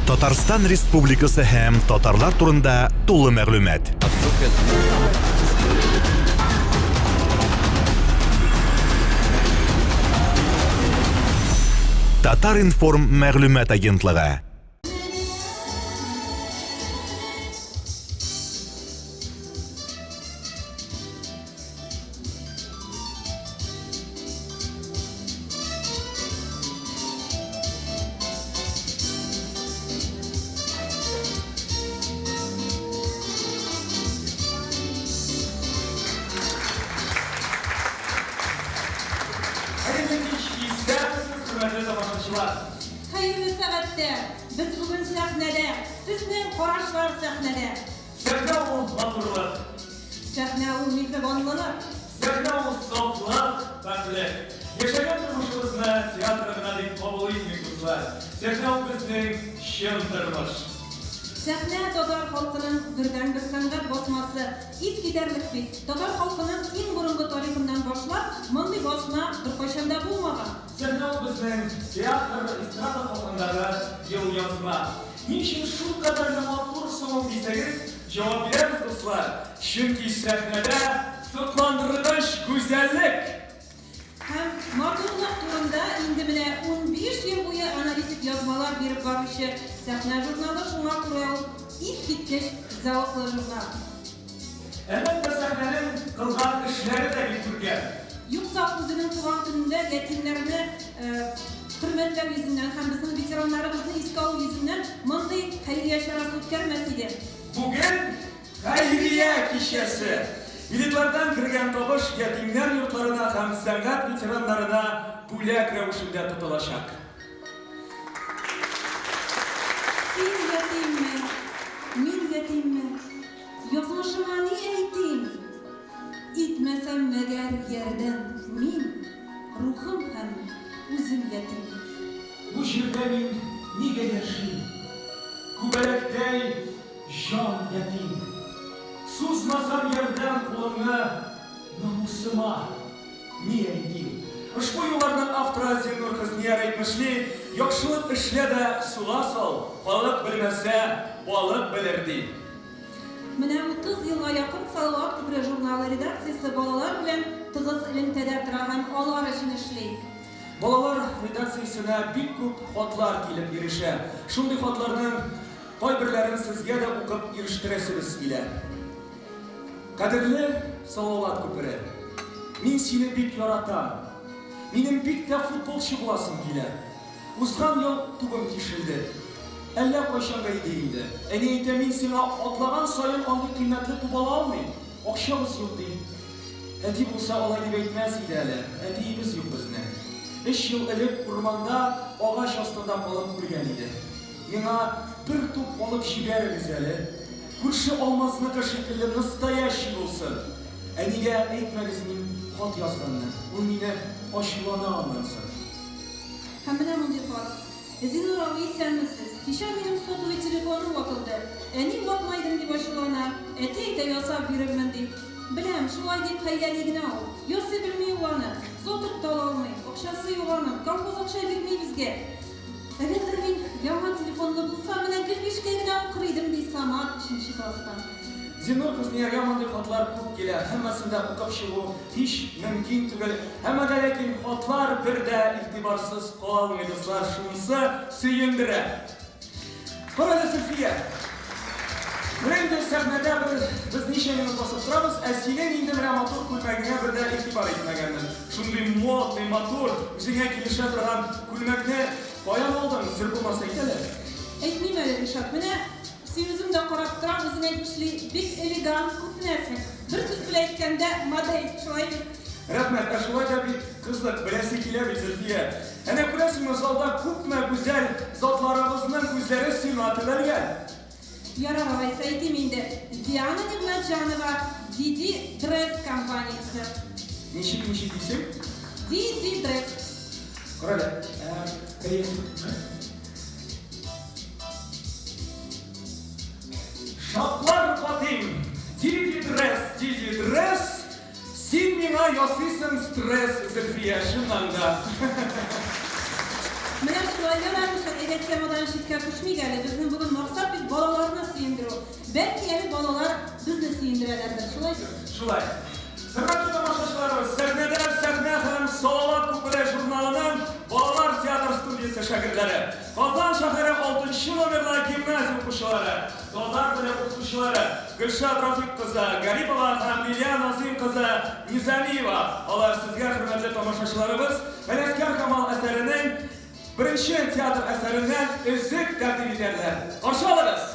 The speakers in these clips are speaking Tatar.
Татарстан Республикасы һәм татарлар турында тулы мәгълүмат. Татар-информ мәгълүмат агентлыгы. Хәерле кич, исәнмесез, хөрмәтле тамашачылар! Хәерле сәгатьтә! Без бүген сәхнәдә, сезнең карашлар сәхнәдә! Сәхнә ул матурлык. Сәхнә ул миһербанлылык. Сәхнә ул сафлык, пакьлек. Яшәгән тормышыбызны театр гына дип кабул итмик, дуслар. Сәхнә ул безнең чын тормыш. Сәхнә, татар халкының бердәнбер сәнгать басмасы. Искитәрлек бит, татар халкының иң борынгы тарихыннан башлап, мондый басма беркайчан да булмаган. Сәхнә ул безнең театр, эстрада хакындагы елъязма. Ни өчен шулкадәрле матур соң ул дисәгез, җавап бирәбез, дуслар, чөнки сәхнәдә сокландыргыч гүзәллек! Һәм матурлык турында инде менә 15 ел буе аналитик язмалар биреп баручы Сәхнә журналы шуңа күрә ул искиткеч зәвыклы журнал. Әлбәттә, сәхнәнең кылган эшләре дә бик күркәм. Юкса үзенең туган көнендә ятимнәрне хөрмәтләү йөзеннән һәм безнең ветераннарыбызны искә алу йөзеннән мондый хәйрия чарасы үткәрмәс иде. Бүген хәйрия кичәсе! Билетлардан кергән табыш ятимнәр йортларына һәм сәнгать ветераннарына бүләк рәвешендә тотылачак. Син ятимме, мин ятимме? Язмышыма ни әйтим? Итмәсәм мәгәр ярдәм мин, Рухым һәм үзем ятим. Бу җирдә мин нигә яшим? Күбәләктәй җан ятим. Сузмасам ярдәм кулыңны намусыма ни әйтим? Ошбу юлларның авторы Зиннур Хөснияр әйтмешли, яхшылык эшлә дә суга сал, халык белмәсә, балык белер, ди. Менә 30 елга якын Салават күпере журналы редакциясе балалар белән тыгыз элемтәдә тора һәм алар өчен эшли. Балалар редакциясенә бик күп хатлар килеп ирешә. Шундый хатларның кайберләрен сезгә дә укып ирештерәсебез килә. Кадерле Салават күпере! Мин сине бик яратам. Минем бик тә футболчы буласым килә. Узган ел тубым тишелде. Әллә кайчанга иде инде. Әни әйтә, мин сиңа атлаган саен андый кыйммәтле туп ала алмыйм, акчабыз юк, ди. Әти булса, алай дип әйтмәс иде әле. Әтиебез юк безнең. Өч ел элек урманда агач астында калып үлгән иде. Миңа бер туп алып җибәрегез әле. Күрше Алмазныкы шикелле настоящий булсын. Әнигә әйтмәгез мин хат язганны, ул мине ачулана аннан соң. Һәм менә мондый хат. Зиннур абый, исәнмесез. Кичә минем сотовый телефоным ватылды. Әни ватма идең дип ачулана. Әти әйтә, ясап бирермен дип. Беләм, шулай дип хәйләли генә ул. Ясый белми ул аны. Сатып та ала алмый. Акчасы юк аның. Колхоз акча бирми безгә. Әгәр дә мин яңа телефонлы булсам, менә гел бишкә генә укыр идем, ди Самат өченче класстан. Зиннур Хөснияргә мондый хатлар күп килә, һәммәсен дә укып чыгу һич мөмкин түгел. Әмма дә ләкин хатлар бер дә игътибарсыз калмый, дуслар, шунысы сөендерә. Кара әле, Зөлфия! Менә инде сәхнәдә бер без ничә минут басып торабыз, ә синең инде менә матур күлмәгеңә бер дә игътибар итмәгәнмен. Шундый модный, матур, үзеңә килешә торган күлмәкне каян алдың, сер булмаса әйт әле. Әйтмим әле, Ришат. Менә син үзең дә карап торам, үзең әйтмешли, бик элегант күренәсең. Бер сүз белән әйткәндә, модель, шулай бит? Рәхмәт, ә шулай да бик кызык, беләсе килә бит, Зөлфия. Әнә күрәсеңме, залда күпме гүзәл затларыбызның күзләре сиңа төбәлгән. Ярар, алайса әйтим инде, Диана Нигъмәтҗанова, Диди Дресс компаниясе. Ничек, ничек дисең? Диди Дресс. Карале, ә бәясе күпме? Шатлар катыйм! Диди Дресс, Диди Дресс! Син миңа ясыйсың стресс, Зөлфия, чыннан да. Менә. шулай, ярар, Ришат, әйдә темадан читкә күчмик әле. Безнең бүген максат бит балаларны сөендерү. Бәлки әле балалар безне сөендерәләрдер, шулай бит? Шулай. Хөрмәтле тамашачыларыбыз, сәхнәдә Сәхнә һәм Салават күпере журналының балалар театр студиясе шәкертләре, Казан шәһәре 6 нчы номерлы гимназия укучылары, татар теле укытучылары Гөлшат Рафик кызы Гарипова һәм Лилия Назыйм кызы Низамиева. Алар сезгә, хөрмәтле тамашачыларыбыз, Галиәсгар Камал әсәренең беренче театр әсәреннән өзек тәкъдим итәрләр. Каршы алыгыз!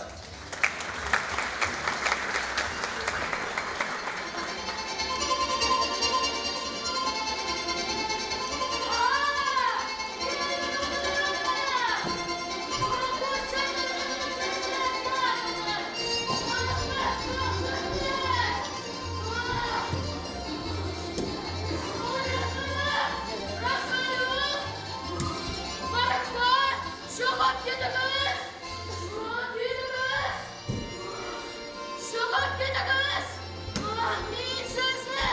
Чыгып китегез! Китегез! Чыгып китегез! Мин сезне!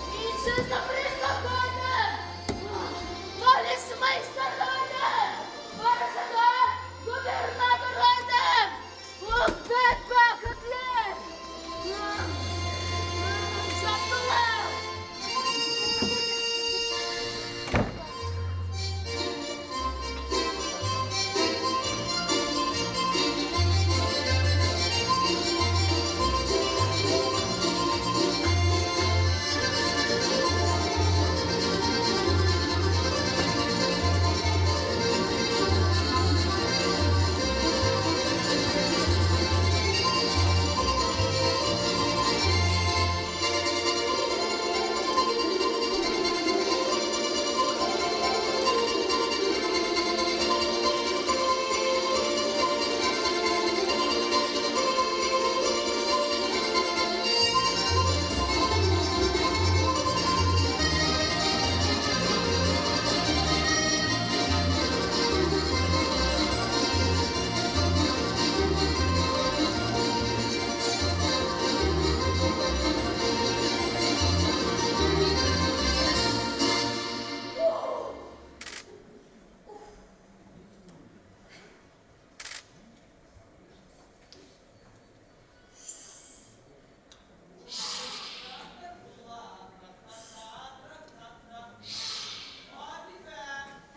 Мин сезне приставка әйтәм! Полицмейстерга әйтәм! Барысы да губернаторга әйтәм! Бик бәхетле! Чаптылар!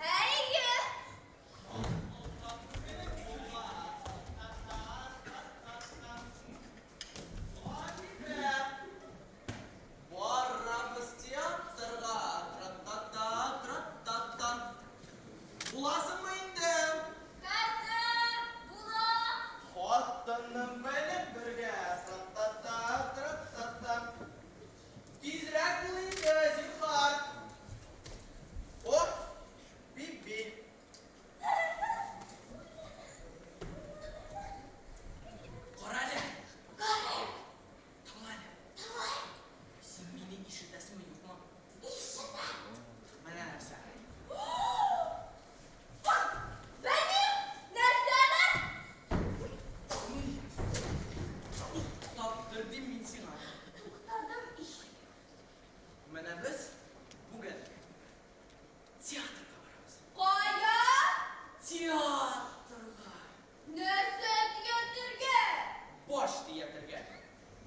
Әйе! Барабыз театрга, тра-та-та, тра-та-та. Буласыңмы инде? Хәзер булам! Хатыным белән бергә, тра-та-та, тра-та-та. Тизрәк бул инде, зинһар. О, Биби. Карале. Карыйм. Тыңла әле. Тыңлыйм. Син мине ишетәсеңме, юкмы? Ишетәм. Менә нәрсә. Белмим, нәрсәне? Туктаттыр дим мин сиңа. Туктадым ич. Менә без бүген театрга барабыз. Кая? Театрга. Нәрсә театрга? Баш театрга.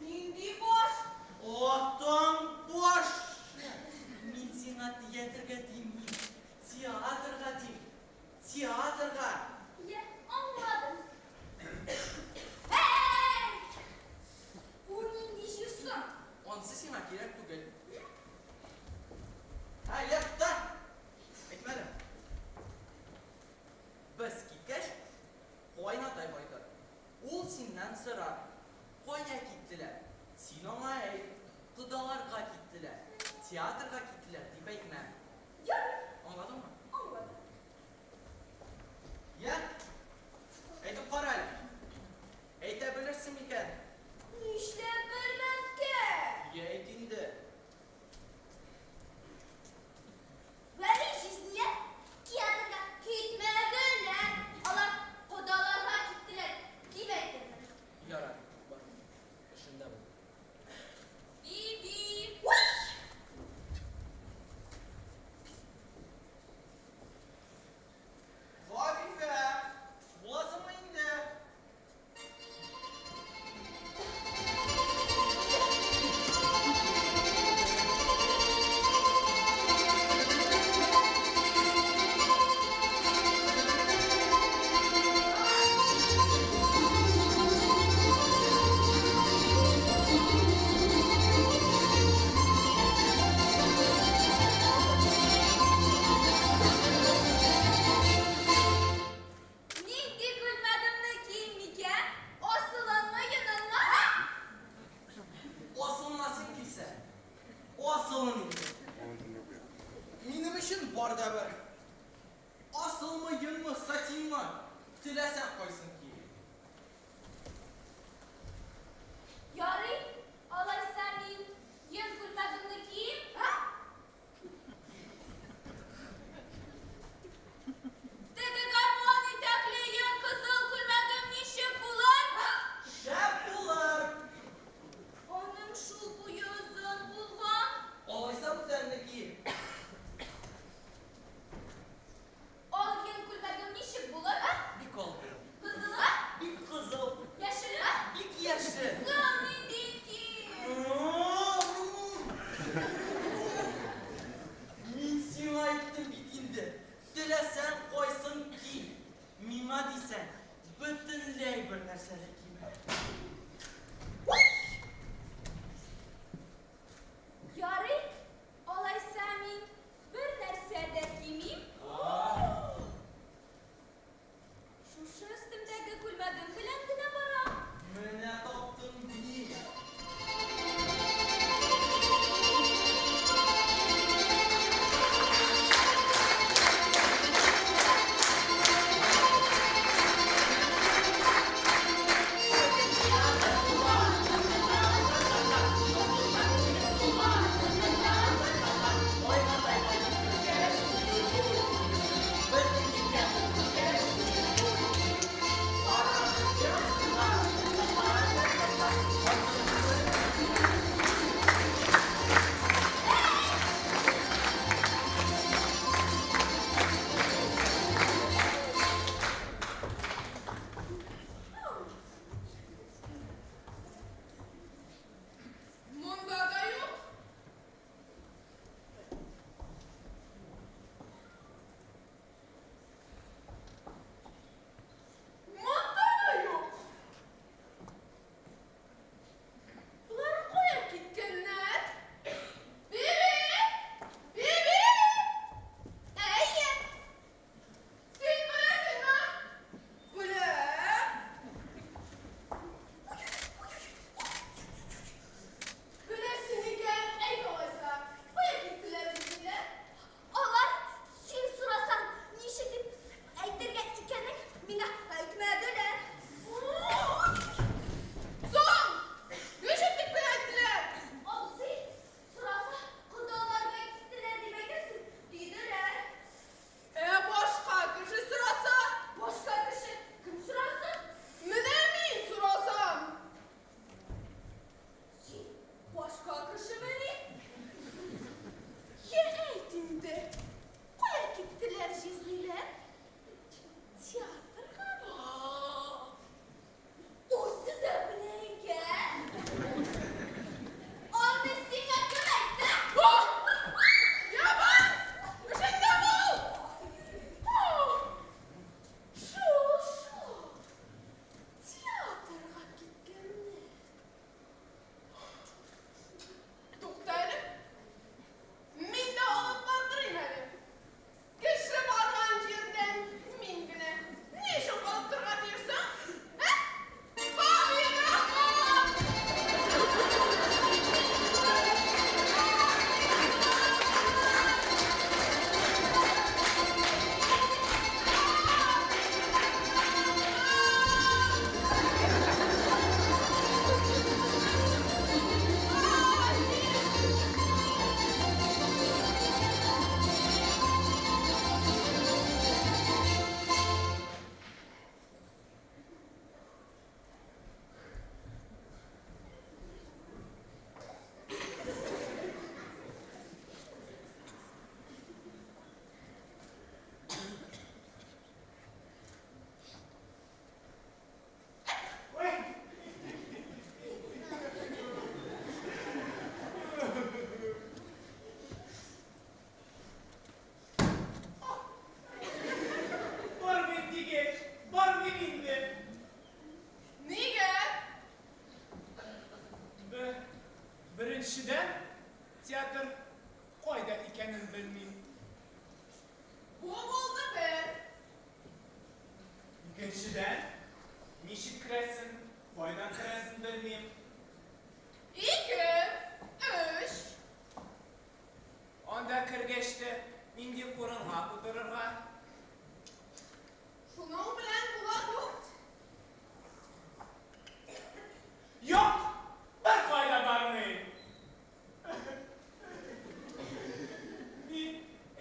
Нинди баш? Атаң баш! Мин сиңа театрга димим, театрга дим. Театрга! Я аңладым. Әй! Бу нинди җыр соң? Ансы сиңа кирәк түгел. Ә, я, тукта! Әйтмәдем. Без киткәч, кайнатай кайтыр. Ул синнән сорар, кая киттеләр? Син аңа әйт, кодаларга киттеләр, театрга киттеләр дип әйтмә. Ярый. Аңладыңмы? Аңладым. Я, әйтеп кара әле. Әйтә белерсең микән? Нишләп белмәскә? Я, әйт инде. Вәли җизниләр театрга китмәделәр. Алар кодаларга киттеләр, дип әйтермен. Ярар, бар. Эшендә бул. Биби. Уй! Бер нәрсә дә кимә. Ярый, алайса мин бер нәрсә дә кимим. Шушы өстемдәге күлмәгем белән генә барам. Менә таптың бит. Монда да юк. Монда да юк. Болар кая киткәннәр? Биби! Биби! Әйе, Син беләсеңме? Беләм. Беләсең икән, әйт алайса. Кая киттеләр безнеләр? Алар син сорасаң, ничек дип әйтергә икәнен миңа әйтмәделәр. Соң! Ничек дип кенә әйттеләр? Абзый, сораса, кодаларга киттеләр дип әйтерсең, диделәр. Ә башка кеше сораса? Башка кеше кем сорасын? Менә мин сорасам. Син башка кешемени? Йә әйт инде. Кая киттеләр җизниләр? Театргамы? Үзе дә белә икән. Аны сиңа кем әйтте? Я бар! Эшеңдә бул! Шул, шул. Театрга киткәннәр. Тукта әле. Мин дә алып бардырыйм әле. Кеше барган җирдән мин генә ни өчен калып торырга тиеш соң? Ә? Бабик, рәхмәт! Бармыйм дигәч, бармыйм инде. Нигә? Беренчедән, театр кайда икәнен белмим. Бу булды бер. Икенчедән, ничек керәсен, кайдан керәсен белмим. Ике, өч. Анда кергәч тә нинди урынга утырырга? Шуның белән була дүрт. Юк, бер кайда бармыйм. Мин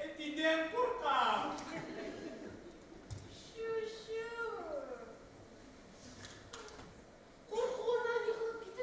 әтидән куркам. Чү-чү. Куркуыннан егылып китә.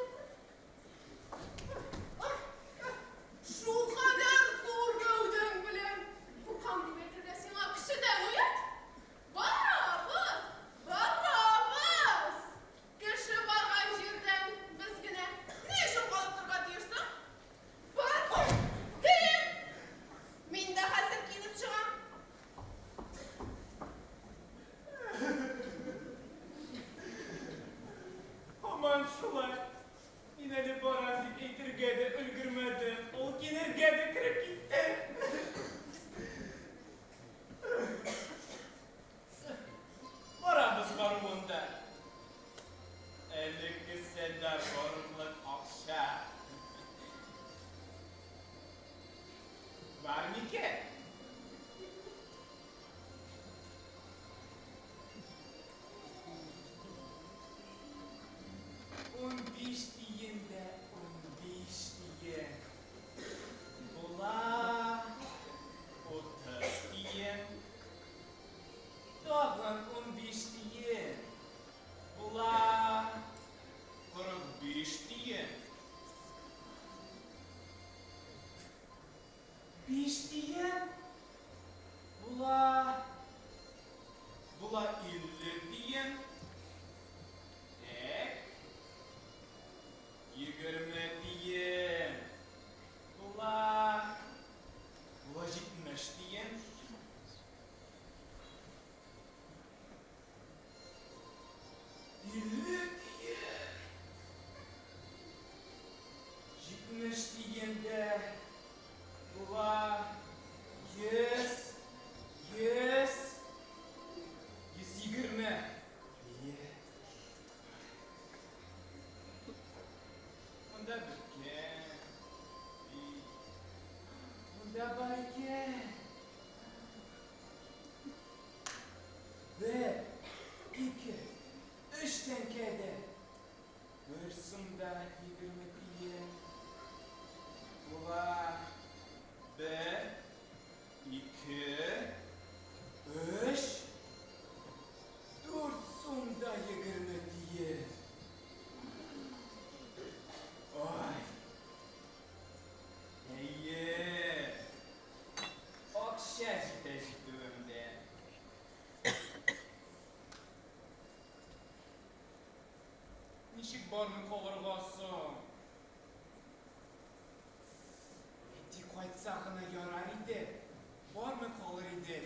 шулай. Мин әле барам дип әйтергә дә өлгермәдем. Ул киенергә дә кереп китте. Барабыз баруын да. Әле кесәдә барырлык акча. Бар микән? 15 тиен дә 15 тиен. Була 30 тиен. Тагын 15 тиен. Була 45 тиен. 5 тиен. Була була 50 тиен. Так. 20 тиен. Була була 70 тиен. 50 тиен. 70 тиен дә була 100, 100, 120. Ие. Монда беткән. Монда бар икән. 1, 2, 3 тәңкә дә. 1 сум да 20 тиен. Була 1, 2, 3, 4 сум да 20 тиен. Ай. Әйе. Акча җитә җитүемдә. Ничек бармый калырга соң? Әти кайтса гына ярар иде. Бармый калыр идек.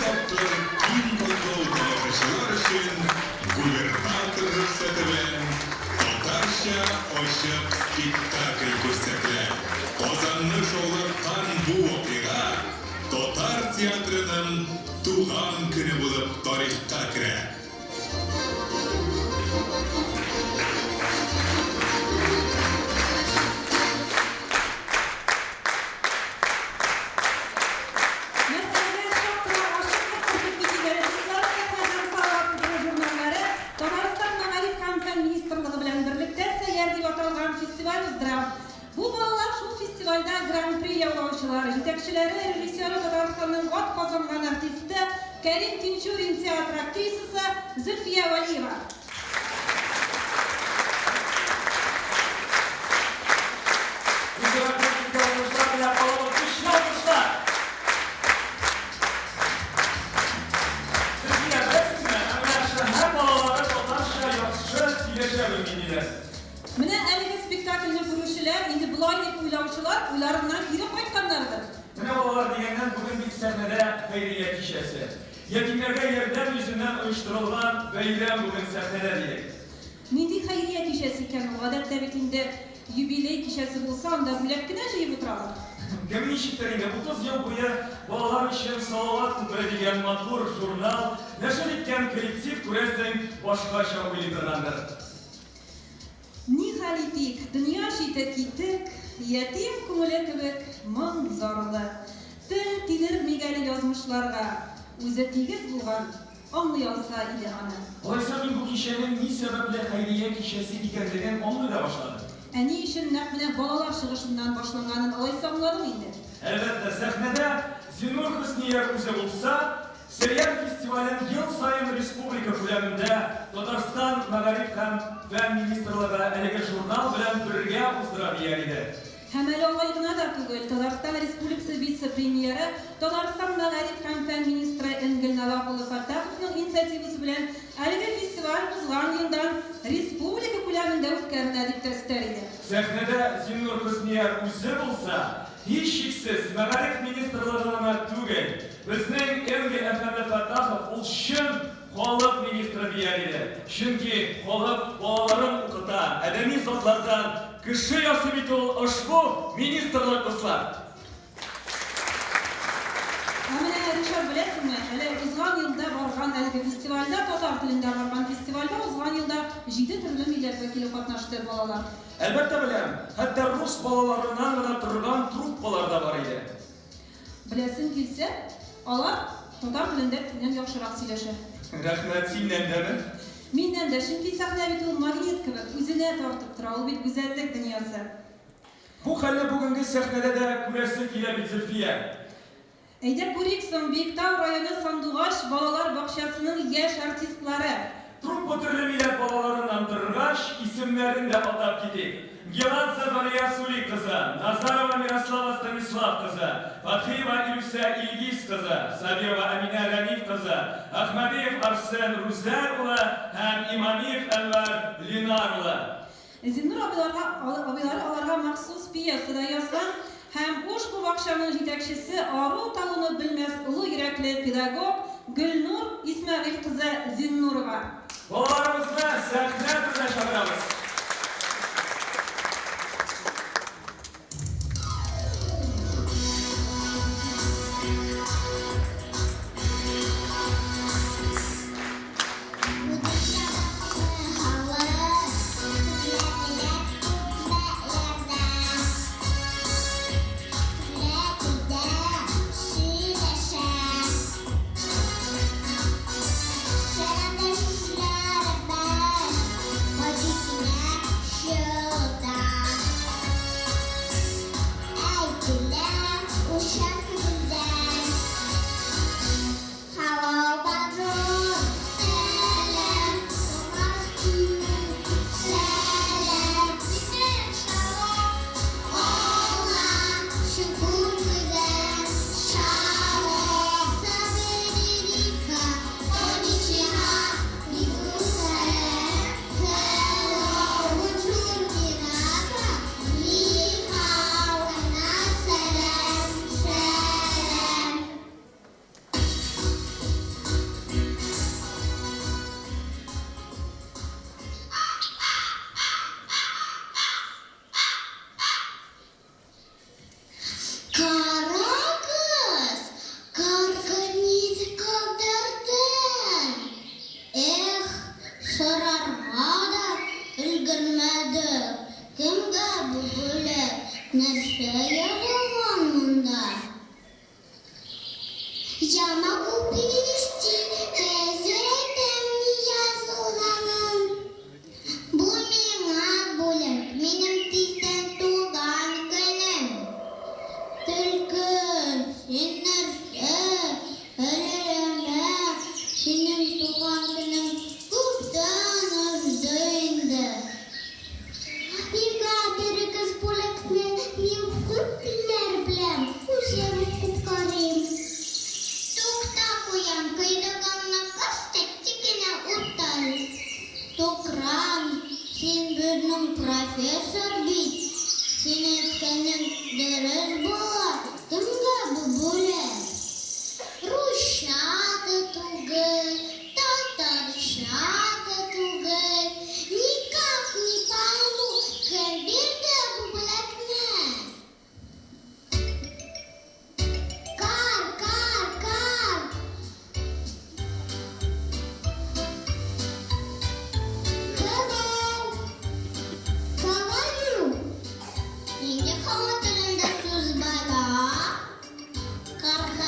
тапкыр киң катлау тамашачылар өчен губернатор рөхсәте белән татарча ачык спектакль күрсәтелә. Казанны шаулаткан бу вакыйга татар театрының туган көне булып тарихка керә. Мәсьәләгә чак кына ачыклык кертеп китик әле, дуслар, Сәхнә һәм Салават күпере журналлары Татарстан Мәгариф һәм фән министрлыгы белән берлектә Сәйяр дип аталган фестиваль уздыра. Бу балалар шул фестивальдә Гран-при яулаучылар, җитәкчеләре, режиссеры Татарстанның атказанган артисты, Кәрим Тинчурин театры актрисасы Зөлфия Вәлиева. Бу сәбәпле сезгә уңышлар теләп калабыз. Көчле алкышлар! Зөлфия, беләсезме, ә менә шәһәр балалары татарча яхшы сөйләшә белми, диләр. Менә әлеге спектакльне күрүчеләр, инде болай дип уйлаучылар уйларыннан кире кайтканнардыр. Менә балалар дигәннән, бүген бит сәхнәдә хәйрия кичәсе. Ятимнәргә ярдәм йөзеннән оештырылган бәйрәм бүген сәхнәдә, дидек. Нинди хәйрия кичәсе икән ул? Гадәттә бит инде юбилей кичәсе булса, анда бүләк кенә җыеп утыралар. Кем ничектер инде 30 ел буе балалар өчен Салават күпере дигән матур журнал нәшер иткән коллектив, күрәсең, башкача уйлый торгандыр. Ни хәл итик, дөнья чите китек, Ятим күңеле кебек моң зарлы. Тел тидермик әле язмышларга, Үзе тигез булган, аңлый алса иде аны. Алайса мин бу кичәнең ни сәбәпле хәйрия кичәсе икәнлеген аңлый да башладым. Ә ни өчен нәкъ менә балалар чыгышыннан башланганын алайса аңладың инде? Әлбәттә, сәхнәдә Зиннур Хөснияр үзе булса, Сәйяр фестивален ел саен республика күләмендә Татарстан Мәгариф һәм фән министрлыгы әлеге журнал белән бергә уздыра дияр иде. Һәм әле алай гына да түгел, Татарстан Республикасы вице-премьеры, Татарстан мәгариф һәм фән министры Энгель Наваф улы Фәттаховның инициативасы белән әлеге фестиваль узган елдан республика күләмендә үткәрелә, дип тә өстәр иде. Сәхнәдә Зиннур Хөснияр үзе булса, һичшиксез, мәгариф министрлыгы гына түгел, безнең Энгель әфәнде Фәттахов ул чын халык министры дияр иде. Чөнки халык балаларын укыта, адәми затлардан кеше ясый бит ул ошбу министрлык, дуслар! Ә менә, Ришат, беләсеңме, әле узган елда барган әлеге фестивальдә, татар телендә барган фестивальдә узган елда җиде төрле милләт вәкиле катнашты, балалар. Әлбәттә беләм, хәтта рус балаларыннан гына торган труппалар да бар иде. Беләсең килсә, алар татар телендә синнән яхшырак сөйләшә. Рәхмәт, синнән дәме? Миннән дә, чөнки сәхнә бит ул магнит кебек, үзенә тартып тора, ул бит гүзәллек дөньясы. Бу хәлне бүгенге сәхнәдә дә күрәсе килә бит, Зөлфия. Әйдә күрик соң, Биектау районы Сандугач балалар бакчасының яшь артистлары. Труппа төрле милләт балаларыннан торгач, исемнәрен дә атап китик. Геладзе Дария Сули кызы, Назарова Мирослава Станислав кызы, Фатхиева Илүсә Илгиз кызы, Сабирова Әминә Рәниф кызы, Әхмәдиев Арсен Рүзәл улы һәм Имамиев Әнвәр Ленар улы. Зиннур абыйларга абыйлары аларга махсус пьеса да язган һәм ушбу бакчаның җитәкчесе ару-талуны белмәс олы йөрәкле педагог Гөлнур Исмәгыйль кызы Зиннурова. Балаларыбызны сәхнә түренә чакырабыз. перевести, хәзер әйтәм ни язылганын. Бу миңа бүләк, минем тиздән туган көнем. Төлке, син нәрсә, өреләмә, синең туган көнең күптән узды инде. Миңа бирегез бүләкне, мин күп телләр беләм, үзем укып карыйм. Тукта, куян, койрыгыңны кыс та тик кенә утыр. Тукран, син безнең профессор бит, син әйткәнең дөрес була, кемгә бу бүләк? Русча да түгел, татарча да түгел, никак не пойму, кем бирде бу бүләкне? Кар, кар, кар! Hello! How are you? Нинди һава турында сүз бара? Карга.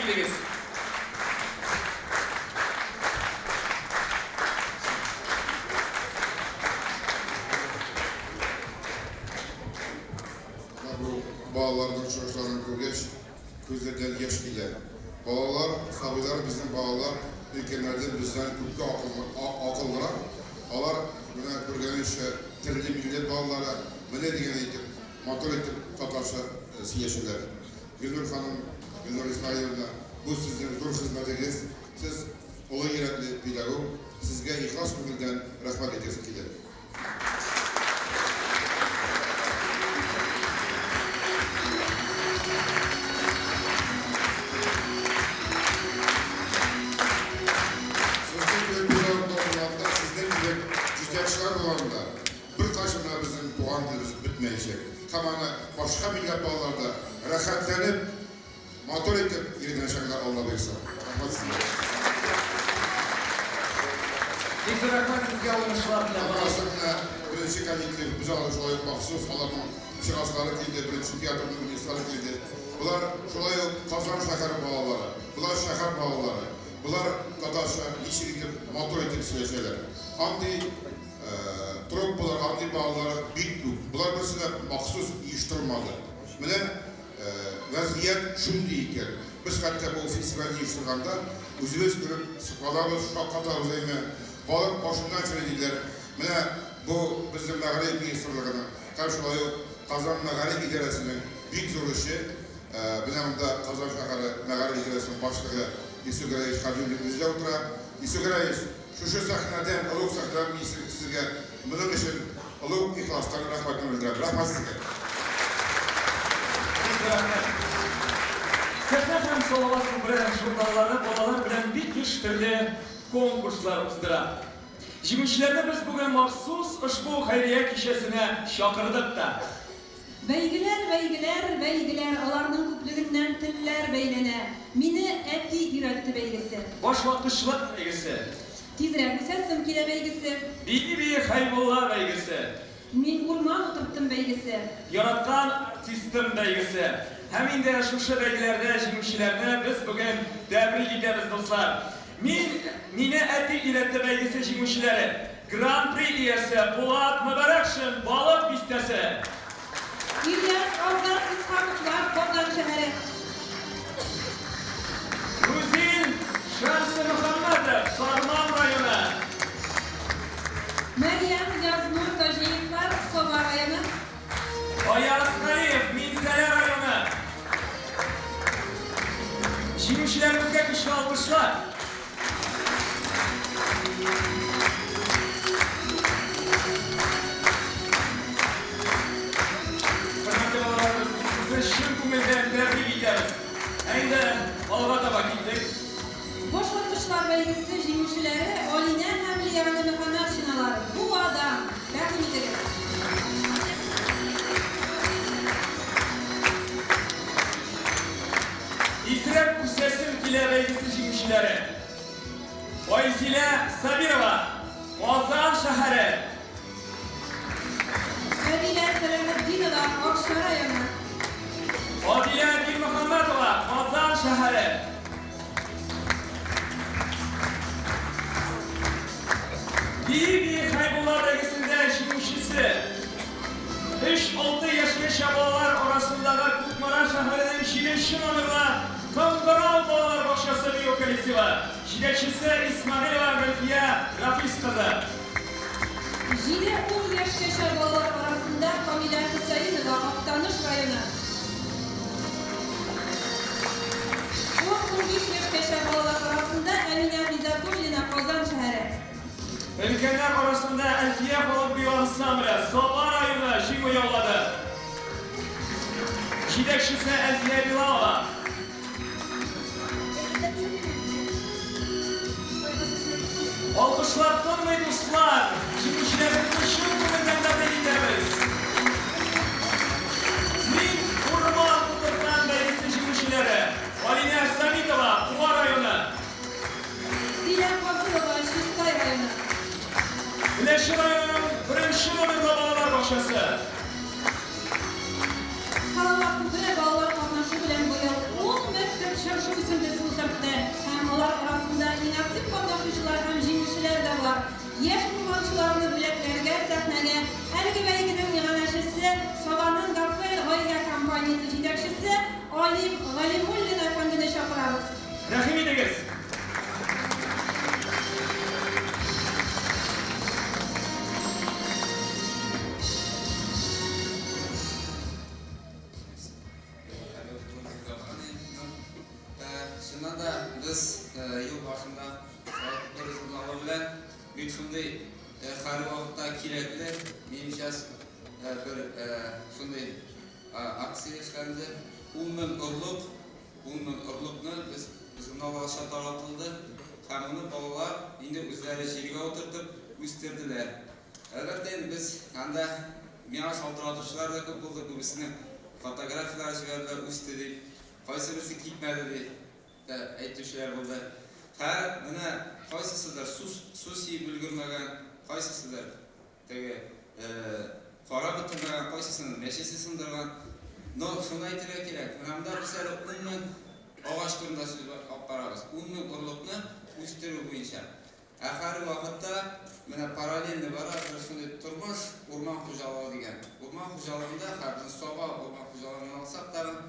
килегез. Менә бу балаларның чыгышларын күргәч, күзләрдән яшь килә. Балалар, сабыйлар, безнең балалар өлкәннәрдән бездән күпкә акыллырак. Алар, менә күргәнегезчә, төрле милләт балалары, менә дигән итеп, матур итеп татарча сөйләшәләр. Гөлнур ханым, Гөлнур Исмәгыйлевна, бу сезнең зур хезмәтегез, сез олы йөрәкле педагог, сезгә ихлас күңелдән рәхмәт әйтәсем килә. Сезнең кебек педагоглар булганда, сезнең кебек җитәкчеләр булганда, беркайчан да безнең туган телебез бетмәячәк. Һәм аны башка милләт балалары да рәхәтләнеп, Матур итеп өйрәнәчәкләр Алла боерса. Рәхмәт сезгә. Бик зур рәхмәт сезгә, уңышлар теләп калабыз. Аннан менә беренче коллектив, без алар шулай ук махсус аларның чыгасылары килде, беренче театрның уйныйсылары килде. Болар шулай ук Казан шәһәре балалары, болар шәһәр балалары, болар татарча ничек итеп матур итеп сөйләшәләр. Андый труппалар, андый балалар бик күп. Болар берсе дә махсус оештырылмады. Менә Вәзгыять шундый икән, без хәтта бу фестивальне оештырганда үзебез күреп сокланабыз, шаккатабыз, әйме, халык башыннан черей диләр. Менә бу безнең мәгариф министрлыгының һәм шулай ук Казан мәгариф идарәсенең бик зур эше. Менә монда Казан шәһәре мәгариф идарәсенең башлыгы Илсур Гәрәевич Хәбибуллин үзе дә утыра. Илсур Гәрәевич, шушы сәхнәдән, олуг сәхнәдән мин сезгә моның өчен Олуг ихластан рәхмәтемне белдерәм. Рәхмәт сезгә. Бик рәхмәт. Сәхнә һәм Салават күпере журналлары балалар белән бик еш төрле конкурслар уздыра. Җиңүчеләрне без бүген махсус ошбу хәйрия кичәсенә чакырдык та. Бәйгеләр, бәйгеләр, бәйгеләр, аларның күплегеннән телләр бәйләнә. Мине әти өйрәтте бәйгесе. Башваткычлык бәйгесе. Тизрәк үсәсем килә бәйгесе. Бии-бии Хәйбулла бәйгесе. Мин урман утырттым бәйгесе. Яраткан артистым бәйгесе. Һәм инде шушы бәйгеләрдә җиңүчеләрне без бүген тәбрик итәбез, дуслар. Мин, мине әти өйрәтте бәйгесе җиңүчеләре, Гран-при иясе Булат Мөбарәкшин, Балык Бистәсе. Ильяс, Азат Исхаковлар, Казан шәһәре. Рузил Шәмсемөхәммәтов, Сарман районы. Мәрьям, Язнур Таҗиевлар, Саба районы. Аяз Галиев, Минзәлә районы. Җиңүчеләребезгә көчле алкышлар. Хөрмәтле балалар, без сезне чын күңелдән тәбрик итәбез. Ә инде алга таба киттек. Башваткычлар бәйгесе җиңүчеләре Алинә һәм Лиана Мөхәммәтшиналар, Буадан! Рәхим итегез! Тизрәк үсәсем килә бәйгесе җиңүчеләре, Айзилә Сабирова, Казан шәһәре. Әдилә Сәләхетдинова, Арча районы. Адилә Динмөхәммәтова, Казан шәһәре. Бии-бии Хәйбулла бәйгесендә җиңүчесе. Өч-алты яшькәчә балалар арасындагы Кукмара шәһәренең җиденче номерлы Кыңгырау балалар бакчасы бию коллективы, җитәкчесе Исмәгыйлова Гөлфия Рафис кызы. Җиде-ун яшькәчә балалар арасында Камилә Хөсәенова, Актаныш районы. Ун-унбиш яшькәчә балалар арасында Әминә Гыйззәтуллина, Казан шәһәре. Өлкәннәр арасында Әлфия халык бию ансамбле, Саба районы, җиңү яулады. Җитәкчесе Әлфия Билалова. Алкышлар тынмый, дуслар! Җиңүчеләребезне чын күңелдән тәбрик итәбез! Мин урман утыртам бәйгесе җиңүчеләре, Алинә Самитова, Буа районы. Дилә Фазылова, Чистай районы. Теләче районының беренче номерлы балалар бакчасы. Салават күпере балалар катнашы белән быел 11 төп чыршы үсентесе. Яшь урманчыларны бүләкләргә сәхнәгә әлеге бәйгенең иганәчесе, Сабаның Гафэль гаилә компаниясе җитәкчесе Алим Галимуллин әфәндене чакырабыз. Рәхим итегез! Чыннан да без ел башында бер журналы белән бик шундый һәрвакытта кирәкле, минемчә, бер шундый акция эшләнде. 10 мең орлык, 10 мең орлыкны без журнал аша таратылды һәм моны балалар инде үзләре җиргә утыртып үстерделәр. Әлбәттә инде без анда миңа шалтыратучылар да күп булды, күбесенең фотографияләре җибәрделәр, үсте дип, кайсыберсе китмәде дип тә әйтүчеләр булды. Һәр менә кайсысыдыр су су сиеп өлгермәгән, кайсысыдыр теге карап бетермәгән, кайсысының мәчесе сындырган. Но шуны әйтергә кирәк, менә монда без әле 10 мең агач турында сүз алып барабыз. 10 мең орлыкны үстерү буенча. Ә һәрвакытта менә параллельно бара бер шундый тормыш, урман хуҗалыгы дигән. Урман хуҗалыгында һәм безнең Саба урман хуҗалыгын алсак тагын,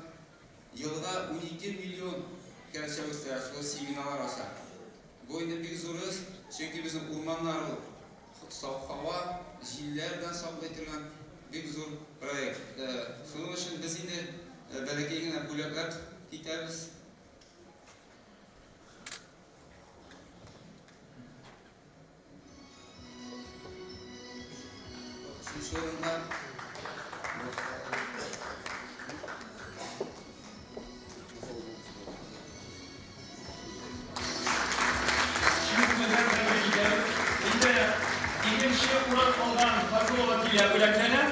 елга 12 миллион кәрчә үстерә шул семеналар аша. Бу инде бик зур эш, чөнки безнең урманнар ул саф һава, җилләр белән саклый торган бик зур проект. Шуның өчен без инде бәләкәй генә бүләкләр китәбез. Өченче урында Инде икенче урын алган Фазылова Дилә бүләкләнә.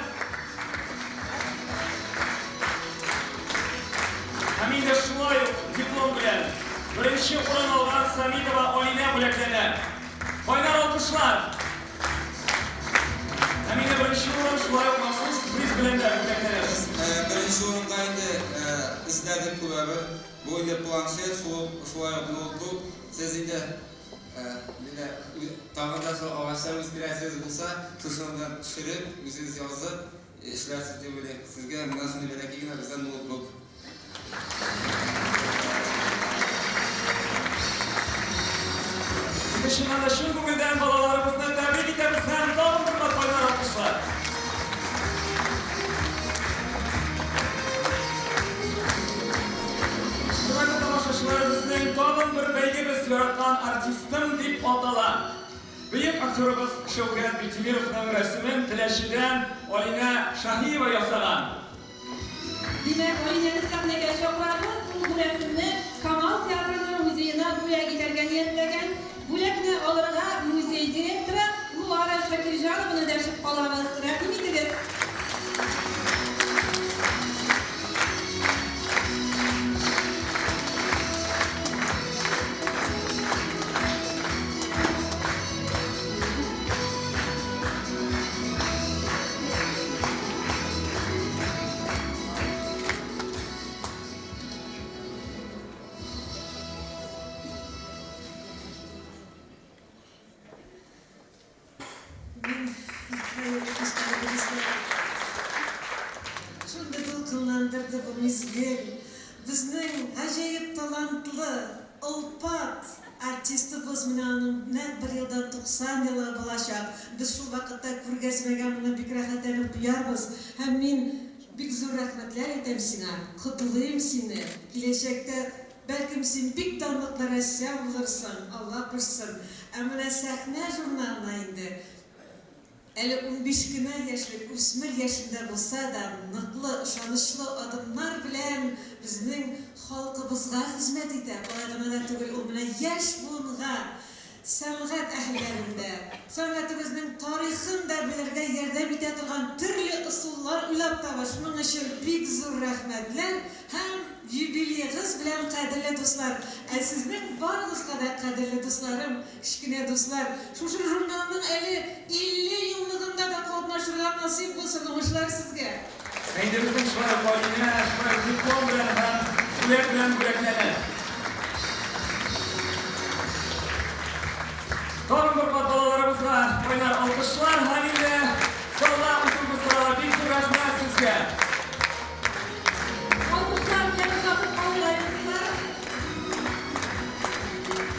Һәм инде шулай ук диплом белән беренче урын алган Самитова Алинә бүләкләнә. Кайнар алкышлар! Һәм инде беренче урын шулай ук махсус приз белән дә бүләкләнәбез. Беренче урынга инде эзләдек күбәбер. Бу инде планшет, шул шулай ук ноутбук. Сез инде менә тагын да шул агачлар үстерәсегез булса, шушыны да төшереп, үзегез язып эшләрсез дип уйлыйм. Сезгә менә шундый бәләкәй генә бездән ноутбук. Инде чыннан да чын күңелдән балаларыбызны тәбрик итәбез һәм тагын бер кат кайнар алкышлар. Хөрмәтле тамашачылар, безнең тагын бер бәйгебез Яраткан артистым дип атала. Бөек актерыбыз Шәүкәт Биктимировның рәсемен Теләчедән Алинә Шаһиева ясаган. Димәк, Алинәне сәхнәгә чакырабыз. Ул бу рәсемне Камал театрының музеена бүләк итәргә ниятләгән. Бүләкне алырга музей директоры Луара Шакирҗанованы дәшеп калабыз. Рәхим итегез! Шундый дулкынландырды бу мизгел. Безнең гаҗәеп талантлы, олпат артистыбыз, менә аның нәкъ бер елдан 90 елы булачак. Без шул вакытта күргәзмәгә моны бик рәхәтләнеп куярбыз. Һәм мин бик зур рәхмәтләр әйтәм сиңа, котлыйм сине. Киләчәктә, бәлкем, син бик данлыклы рәссам булырсың, Алла кушсын. Ә менә Сәхнә журналына инде Әле 15 кенә яшьлек үсмер яшендә булса да, ныклы, ышанычлы адымнар белән безнең халкыбызга хезмәт итә. Алай гына да түгел, ул менә яшь буынга сәнгать әһелләрен дә, сәнгатебезнең тарихын да белергә ярдәм итә торган төрле ысуллар уйлап таба. Шуның өчен бик зур рәхмәтләр һәм юбилеегыз белән, кадерле дуслар! Ә сезнең барыгызга да, кадерле дусларым, Кечкенә дуслар, шушы журналның әле 50 еллыгында да катнашырга насыйп булсын, уңышлар сезгә! Әйдә безнең шулай ук Алинә шулай ук диплом белән һәм бүләк белән бүләкләнә. Тагын бер кат балаларыбызга кайнар алкышлар һәм инде залда утыручыларга сорала. Бик зур рәхмәт сезгә. Алкышлар белән озатып калыйк, дуслар.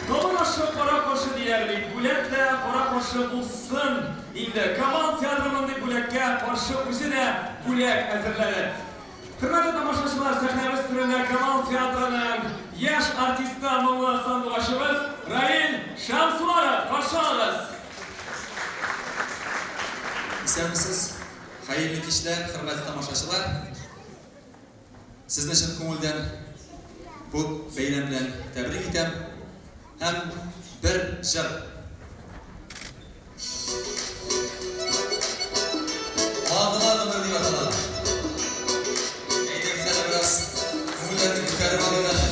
Табын ашы кара-каршы диләр бит. Бүләк тә кара-каршы булсын инде. Камал театры мондый бүләккә каршы үзе дә бүләк әзерләде. Хөрмәтле тамашачылар, сәхнәбез түрендә Камал театрының яшь артисты, моңлы сандугачыбыз Раил Шәмсуаров. Каршы алыгыз! Исәнмесез! Хәерле кичләр, хөрмәтле тамашачылар! Сезне чын күңелдән бу бәйрәм белән тәбрик итәм һәм бер җыр. Ватыла гомер дип атала. Әйдәгез әле бераз күңелләрне күтәреп алыйк әле.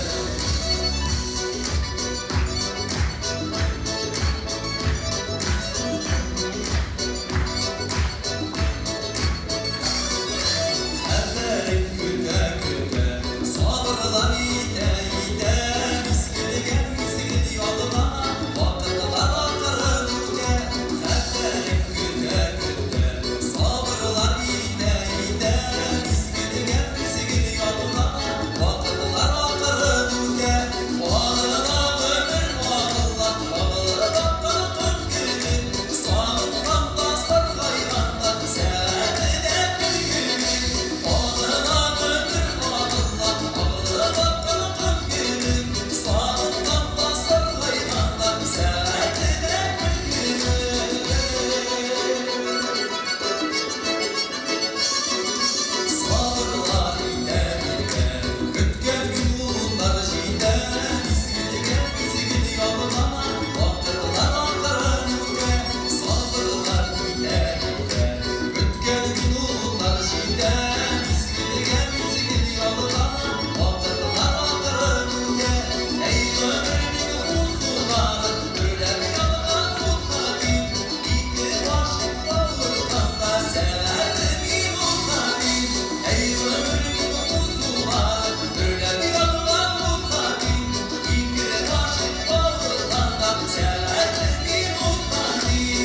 Хәтерең көтә-көтә, сабырлар итә-итә, Мизгелгә мизгел ялгана, вакытлар акрын үтә. Хәтерең көтә-көтә, сабырлар итә-итә, Мизгелгә мизгел ялгана, вакытлар акрын үтә. Агыла гомер, агыла, агылып аккан көн кебек, Сагынганда, саргайганда, сәгате дә көл кебек. Агыла гомер, агыла, агылып аккан көн кебек, Сагынганда, саргайганда, сәгате дә көл кебек. Сабырлар итә-итә, көткән минутлар җитә, Мизгелгә мизгел ялгана, вакытлар акрын үтә. Сабырлар итә-итә, көткән минутлар җитә, Мизгелгә мизгел ялгана, вакытлар акрын үтә. Әй, гомернең узулары, дөрләп янган утка тиң, Ике гашыйк кавышканда сәгате минутка тиң. Әй, гомернең узулары, дөрләп янган утка тиң, Ике гашыйк кавышканда сәгате минутка тиң.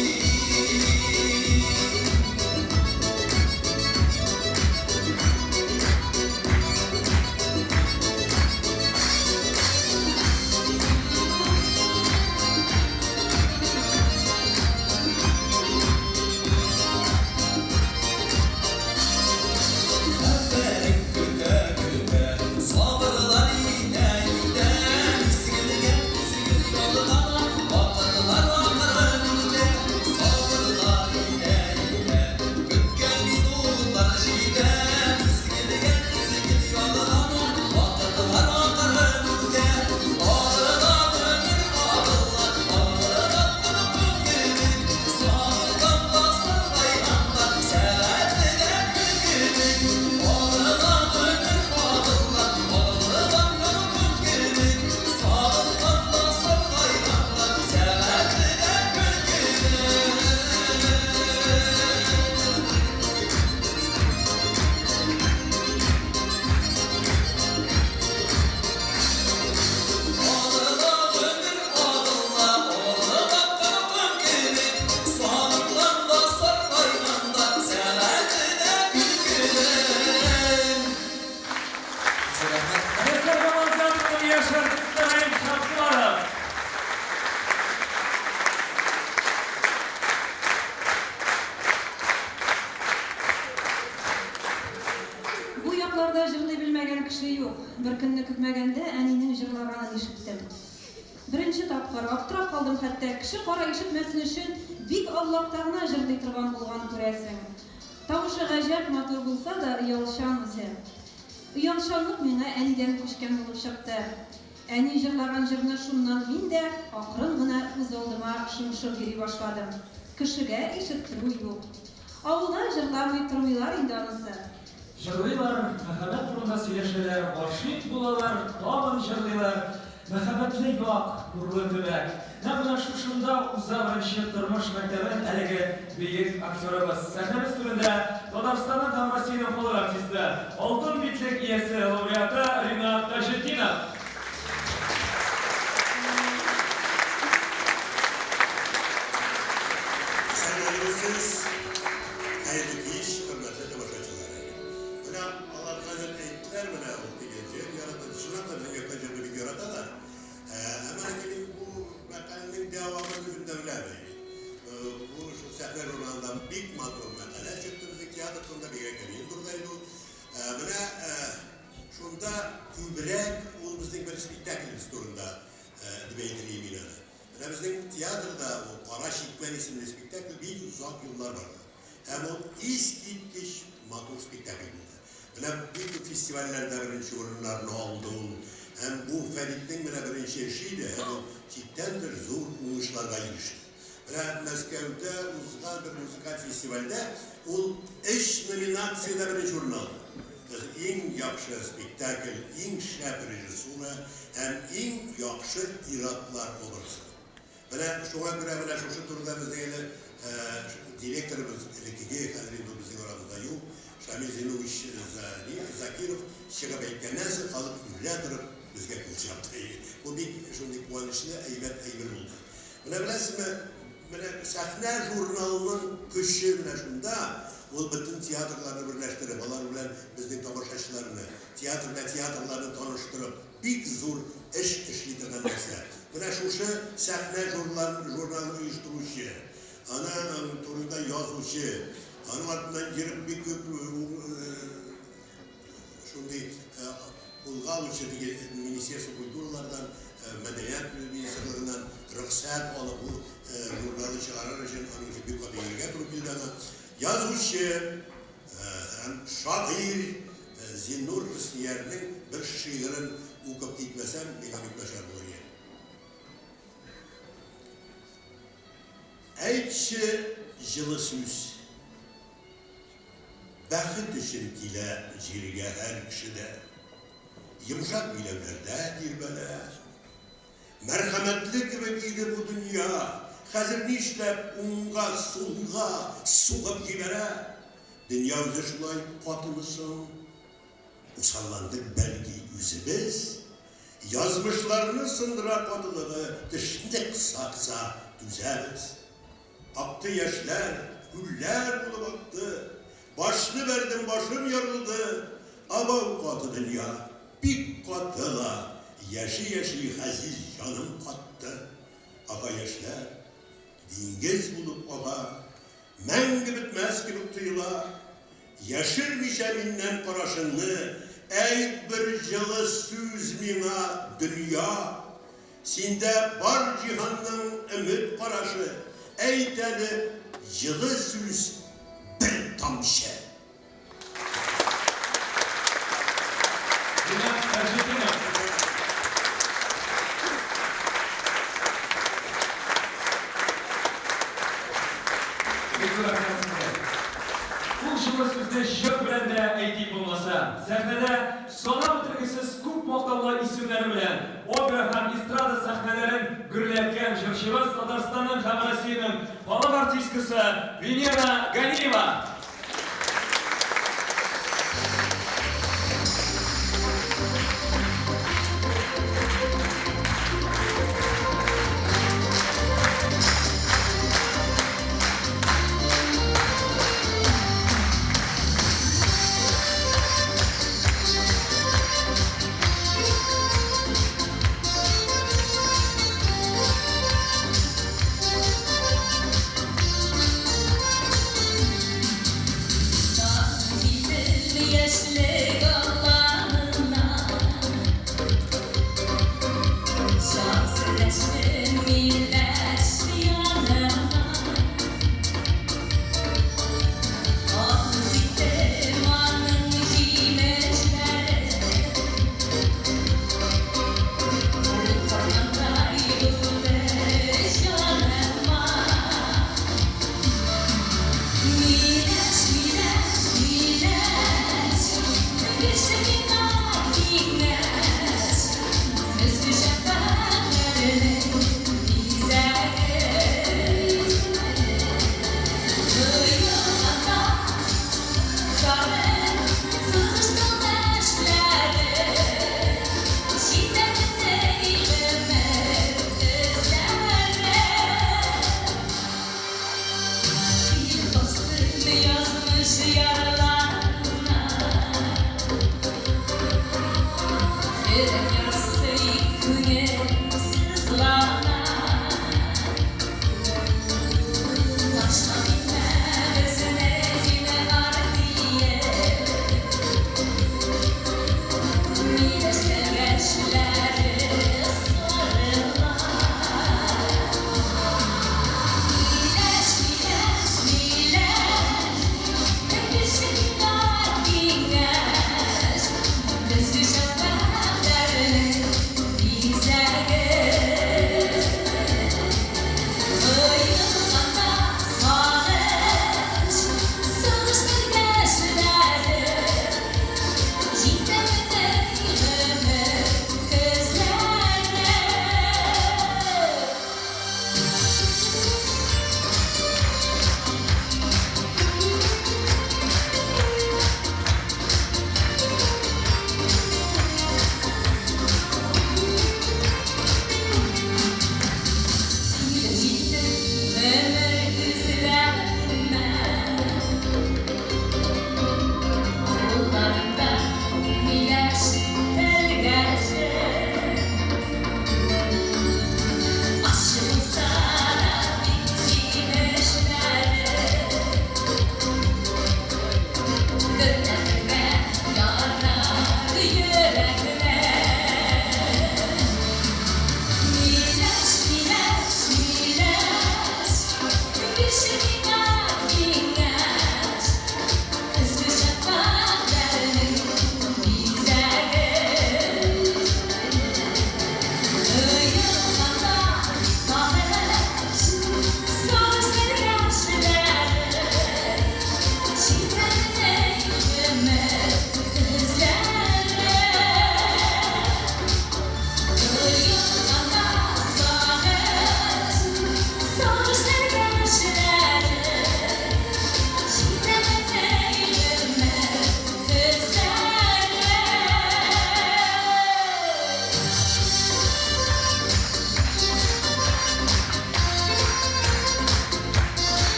Хәтерең көтә-көтә, сабырлар итә-итә, Мизгелгә мизгел ялгана, вакытлар акрын үтә. Сабырлар итә-итә, көткән минутлар җитә, Мизгелгә мизгел ялгана, вакытлар акрын үтә. Агыла гомер, агыла, агылып аккан көн кебек, Сагынганда, саргайганда, сәгате дә көл кебек. Агыла гомер, агыла, агылып аккан көн кебек, Сагынганда, саргайганда, сәгате дә көл кебек. Агыла гомер, агыла, агылып аккан көн кебек, Сагынганда, саргайганда, сәгате дә көл кебек. Рәхмәт. Рәхмәт Камал театрының яшь артисты Раил Шәмсуаров. Бу якларда җырлый белмәгән кеше юк. Бер көнне көтмәгәндә әнинең җырлаганын ишеттем. Беренче тапкыр, аптырап калдым хәтта, кеше-кара ишетмәсен өчен бик аулакта гына җырлый торган булган, күрәсең. Тавышы гаҗәп матур булса да, оялчан үзе. Оялчанлык миңа әнидән күчкән булып чыкты. Әни җырлаган җырны шуннан мин дә акрын гына үз алдыма шыңшып йөри башладым. Кешегә ишеттерү юк. Авылда җырламый тормыйлар инде анысы. Җырлыйлар, мәхәббәт турында сөйләшәләр, гашыйк булалар, тагын җырлыйлар. Мәхәббәтле як, нурлы төбәк. Нәкъ менә шушында уза беренче тормыш мәктәбен әлеге бөек актерыбыз. Сәхнәбез түрендә Татарстанның һәм Россиянең халык артисты, Алтын битлек иясе, лауреаты Ринат Таҗетдинов. дип әйтер идем мин аны. Менә безнең театрда ул Кара чикмән исемле спектакль бик озак еллар барды. Һәм ул искиткеч матур спектакль булды. Менә бик күп фестивальләрдә беренче урыннарны алды ул. Һәм бу Фәритнең менә беренче эше иде һәм ул чиктән тыш зур уңышларга иреште. Менә Мәскәүдә узган бер музыкаль фестивальдә ул өч номинациядә беренче урын алды. Иң яхшы спектакль, иң шәп режиссура һәм иң яхшы ир-атлар образы. Менә шуңа күрә менә шушы турыда безнең әле директорыбыз элеккеге, хәзер инде ул безнең арабызда юк, Шамил Зинович Закиров чыгып әйткәннән соң халык үрә торып безгә кул чапты. Бу бик шундый куанычлы, әйбәт әйбер булды. Менә беләсезме, менә Сәхнә журналының көче менә шунда, ул бөтен театрларны берләштереп, алар белән безнең тамашачыларны, театр белән театрларны таныштырып, бик зур эш эшли торган нәрсә. Менә шушы Сәхнә журналын оештыручы, аның турында язучы, аның артыннан йөреп бик күп шундый кулга алучы теге Министерство культуралардан, Мәдәният министрлыгыннан рөхсәт алып, ул журналны чыгарыр өчен аның өчен бик каты йөрергә туры килде аңа. Язучы һәм шагыйрь Зиннур Хөсниярнең бер шигырен укып китмәсәм, миңа бик начар булыр иде. Әйтче җылы сүз. Бәхет өчен килә җиргә һәр кеше дә. Йомшак биләүләрдә тирбәлә. Мәрхәмәтле кебек иде бу дөнья, Хәзер нишләп уңга, сулга сугып җибәрә? Дөнья үзе шулай катымы соң? Усалландык бәлки үзебез? Язмышларны сындыра катылыгы, Тешне кыса-кыса түзәбез. Акты яшьләр, күлләр булып акты. Башны бәрдем, башым ярылды. Абау каты дөнья, бик каты ла, Яши-яши газиз җаным катты. Ага яшьләр, диңгез булып ага, Мәңге бетмәс кебек тоела. Яшермичә миннән карашыңны, Әйт бер җылы сүз миңа, дөнья! Синдә бар җиһанның өмет карашы, Әйт әле җылы сүз бер тамчы. Ринат Таҗетдинов. Бик зур рәхмәт сезгә. Ул җылы сүзне җыр белән дә әйтик булмаса. Сәхнәдә Санап бетергесез күп мактаулы исемнәре белән опера һәм эстрада сәхнәләрен гөрләткән җырчыбыз Татарстанның һәм Россиянең халык артисткасы Венера Ганиева!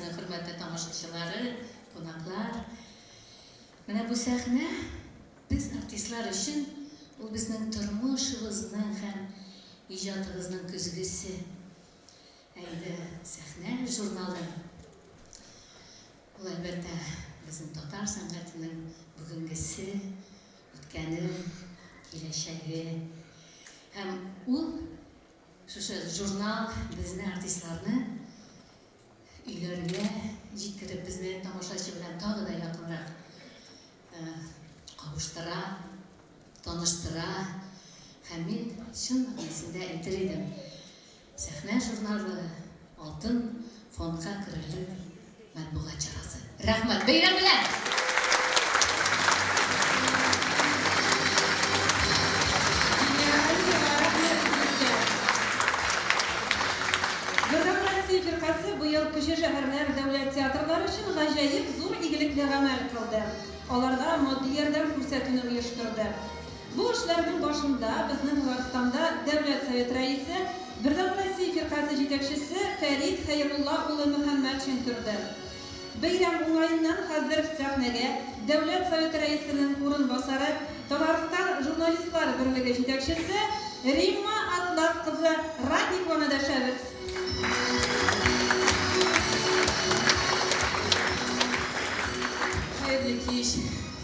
телевидениесенең хөрмәтле тамашачылары, кунаклар. Менә бу сәхнә без артистлар өчен ул безнең тормышыбызның һәм иҗатыбызның көзгесе. Ә инде сәхнә журналы ул, әлбәттә, безнең татар сәнгатенең бүгенгесе, үткәне, киләчәге. Һәм ул Шушы журнал безне, артистларны өйләргә җиткереп, безне тамашачы белән тагы да якынрак кавыштыра, таныштыра. Һәм мин чын мәгънәсендә әйтер идем, Сәхнә журналы алтын фондка керерлек матбугат чарасы. Рәхмәт! Бәйрәм белән! Венера Алиева, рәхмәт сезгә! Бердәм Россия фиркасе быел кече шәһәрләр дәүләт театрлары өчен гаҗәеп зур игелекле гамәл кылды, аларга матди ярдәм күрсәтүне оештырды. Бу эшләрнең башында безнең Татарстанда Дәүләт Советы Рәисе, Бердәм Россия фиркасе җитәкчесе Фәрит Хәйрулла улы Мөхәммәтшин торды. Бәйрәм уңаеннан хәзер сәхнәгә Дәүләт Советы Рәисенең урынбасары, Татарстан Журналистлар берлеге җитәкчесе Римма Атлас кызы Ратникованы дәшәбез. Хәерле кич,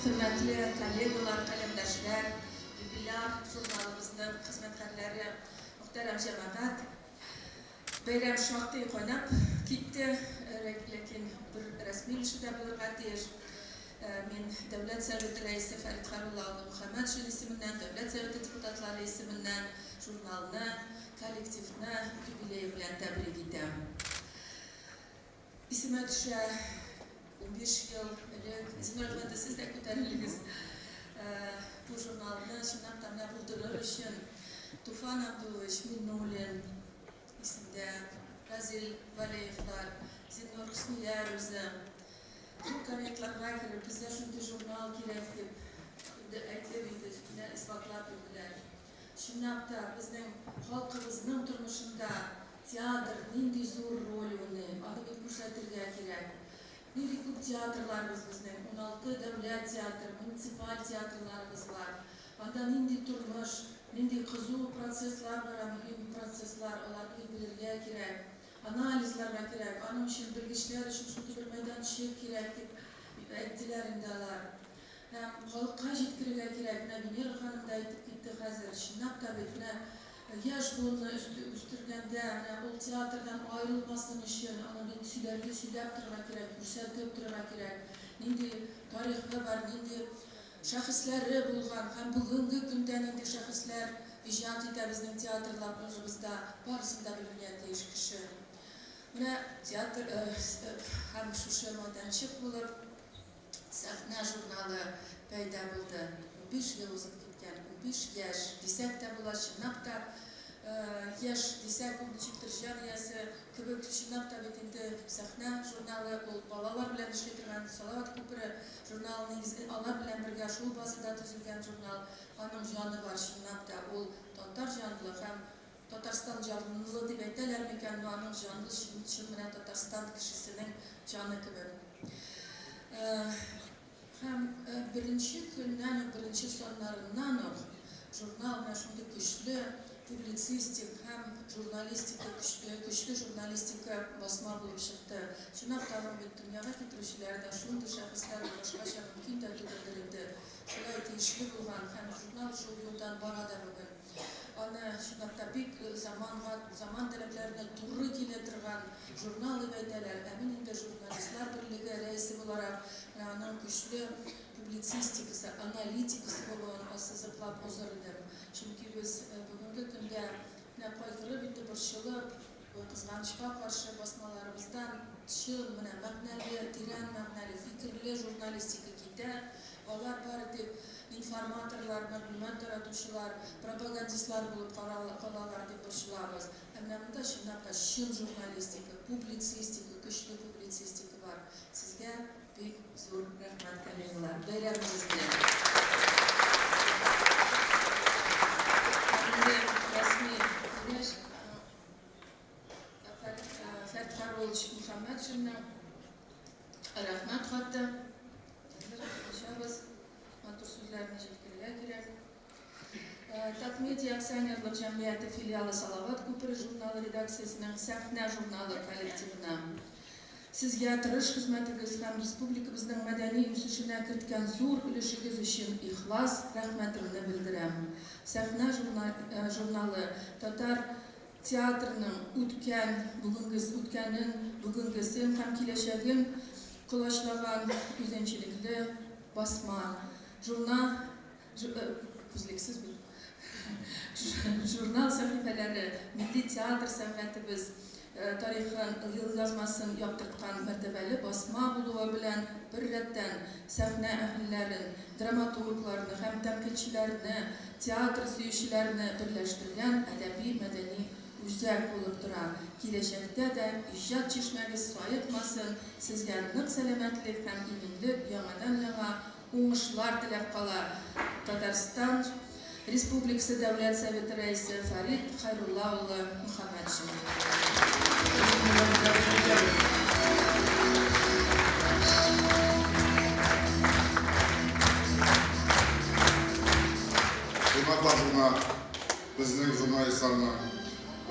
хөрмәтле коллегалар, каләмдәшләр, юбиляр журналыбызның хезмәткәрләре, мөхтәрәм җәмәгать! Бәйрәм шактый кайнап китте, ләкин бер рәсми өлеше дә булырга тиеш. Мин Дәүләт Советы Рәисе Фәрит Хәйрулла улы Мөхәммәтшин исеменнән, Дәүләт Советы депутатлары исеменнән журналны, коллективны юбилее белән тәбрик итәм. Исемә төшә, 15 ел элек, Зиннур әфәнде, сез дә күтәрелегез, бу журналны чынлап та менә булдырыр өчен Туфан Абдуллович Миннуллин исемдә, Разил Вәлиевлар, Зиннур Хөснияр үзе, зур кабинетларга кереп, безгә шундый журнал кирәк дип әйтеп инде, менә исбатлап йөрделәр. Чынлап та, безнең халкыбызның тормышында театр нинди зур роль уйный, аны бит күрсәтергә кирәк. Нинди күп театрларыбыз безнең, 16 дәүләт театры, муниципаль театрларыбыз бар. Анда нинди тормыш, нинди кызу процесслар бара, мөһим процесслар, аларны бит белергә кирәк, анализларга кирәк, аның өчен белгечләр өчен шундый бер мәйданчык кирәк, дип әйттеләр инде алар. Һәм халыкка җиткерергә кирәк. Менә Венера ханым да әйтеп китте хәзер. Чынлап та бит, менә яшь буынны үстергәндә, менә ул театрдан аерылмасын өчен, аны бит сөйләргә, сөйләп торырга кирәк, күрсәтеп торырга кирәк. Нинди тарихы бар, нинди шәхесләре булган һәм бүгенге көндә нинди шәхесләр иҗат итә безнең театрларыбызда, барысын да белергә тиеш кеше. Менә театр һәм шушы мәйданчык булып, Сәхнә журналы пәйда булды. 15 ел узып киткән, 15 яшь дисәк тә була, чынлап та яшь дисәк, ул ничектер җан иясе кебек, чынлап та бит инде Сәхнә журналы ул балалар белән эшли торган Салават күпере журналы нигезе, алар белән бергә шул базада төзелгән журнал, аның җаны бар, чынлап та ул татар җанлы һәм Татарстан җанлы дип әйтәләр микән, но аның җанлы чын, чын менә Татарстан кешесенең җаны кебек. Һәм беренче көннән үк, беренче саннарыннан ук журнал менә шундый көчле публицистик һәм журналистика, көчле журналистика басма булып чыкты. Чынлап та аның бит дөньяга китерүчеләре дә шундый шәхесләр, башкача мөмкин дә түгелдер инде. Шулай тиешле булган һәм журнал шул юлдан бара да бүген. Аны чынлап та бик заманга, заман таләпләренә туры килә торган журнал дип әйтәләр. Ә мин инде Журналистлар берлеге рәисе буларак, менә аның көчле публицистикасы, аналитикасы булуын ассызыклап узыр идем. Чөнки без бүгенге көндә менә кайгырып инде, борчылып, Кызганычка каршы, басмаларыбыздан чын, менә мәгънәле, тирән мәгънәле, фикерле журналистика китә. Алар бары тик информаторлар, мәгълүмат таратучылар, пропагандистлар булып калалар дип борчылабыз. Ә менә монда чынлап та чын журналистика, публицистика, көчле публицистика бар. Сезгә бик зур рәхмәт, коллегалар. Бәйрәмегез белән! Һәм инде рәсми дигәч, Фәрит Фәрлович Мөхәммәтшинның. Рәхмәт хаты. Хәзер ачабыз. Матур сүзләрне җиткерергә кирәк. Татмедиа акционерлык җәмгыяте филиалы Салават күпере журналы редакциясенең Сәхнә журналы коллективына. Сезгә тырыш хезмәтегез һәм республикабызның мәдәни үсешенә керткән зур өлешегез өчен ихлас рәхмәтемне белдерәм. Сәхнә журналы татар театрының үткән, бүгенгес, үткәнен, бүгенгесен һәм киләчәген колачлаган үзенчәлекле басма. Журна Күзлексез бит. Журнал сәхифәләре милли театр сәнгатебез тарихын, елъязмасын яктырткан мәртәбәле басма булуы белән беррәттән, сәхнә әһелләрен, драматургларны һәм тәнкыйтьчеләрне, театр сөючеләрне берләштергән әдәби-мәдәни үзәк булып тора. Киләчәктә дә иҗат чишмәгез саекмасын, сезгә нык сәламәтлек һәм иминлек, яңадан-яңа уңышлар теләп кала Татарстан Республикасы Дәүләт Советы Рәисе Фәрит Хәйрулла улы Мөхәммәтшин. Кунаклар гына безнең журналистларның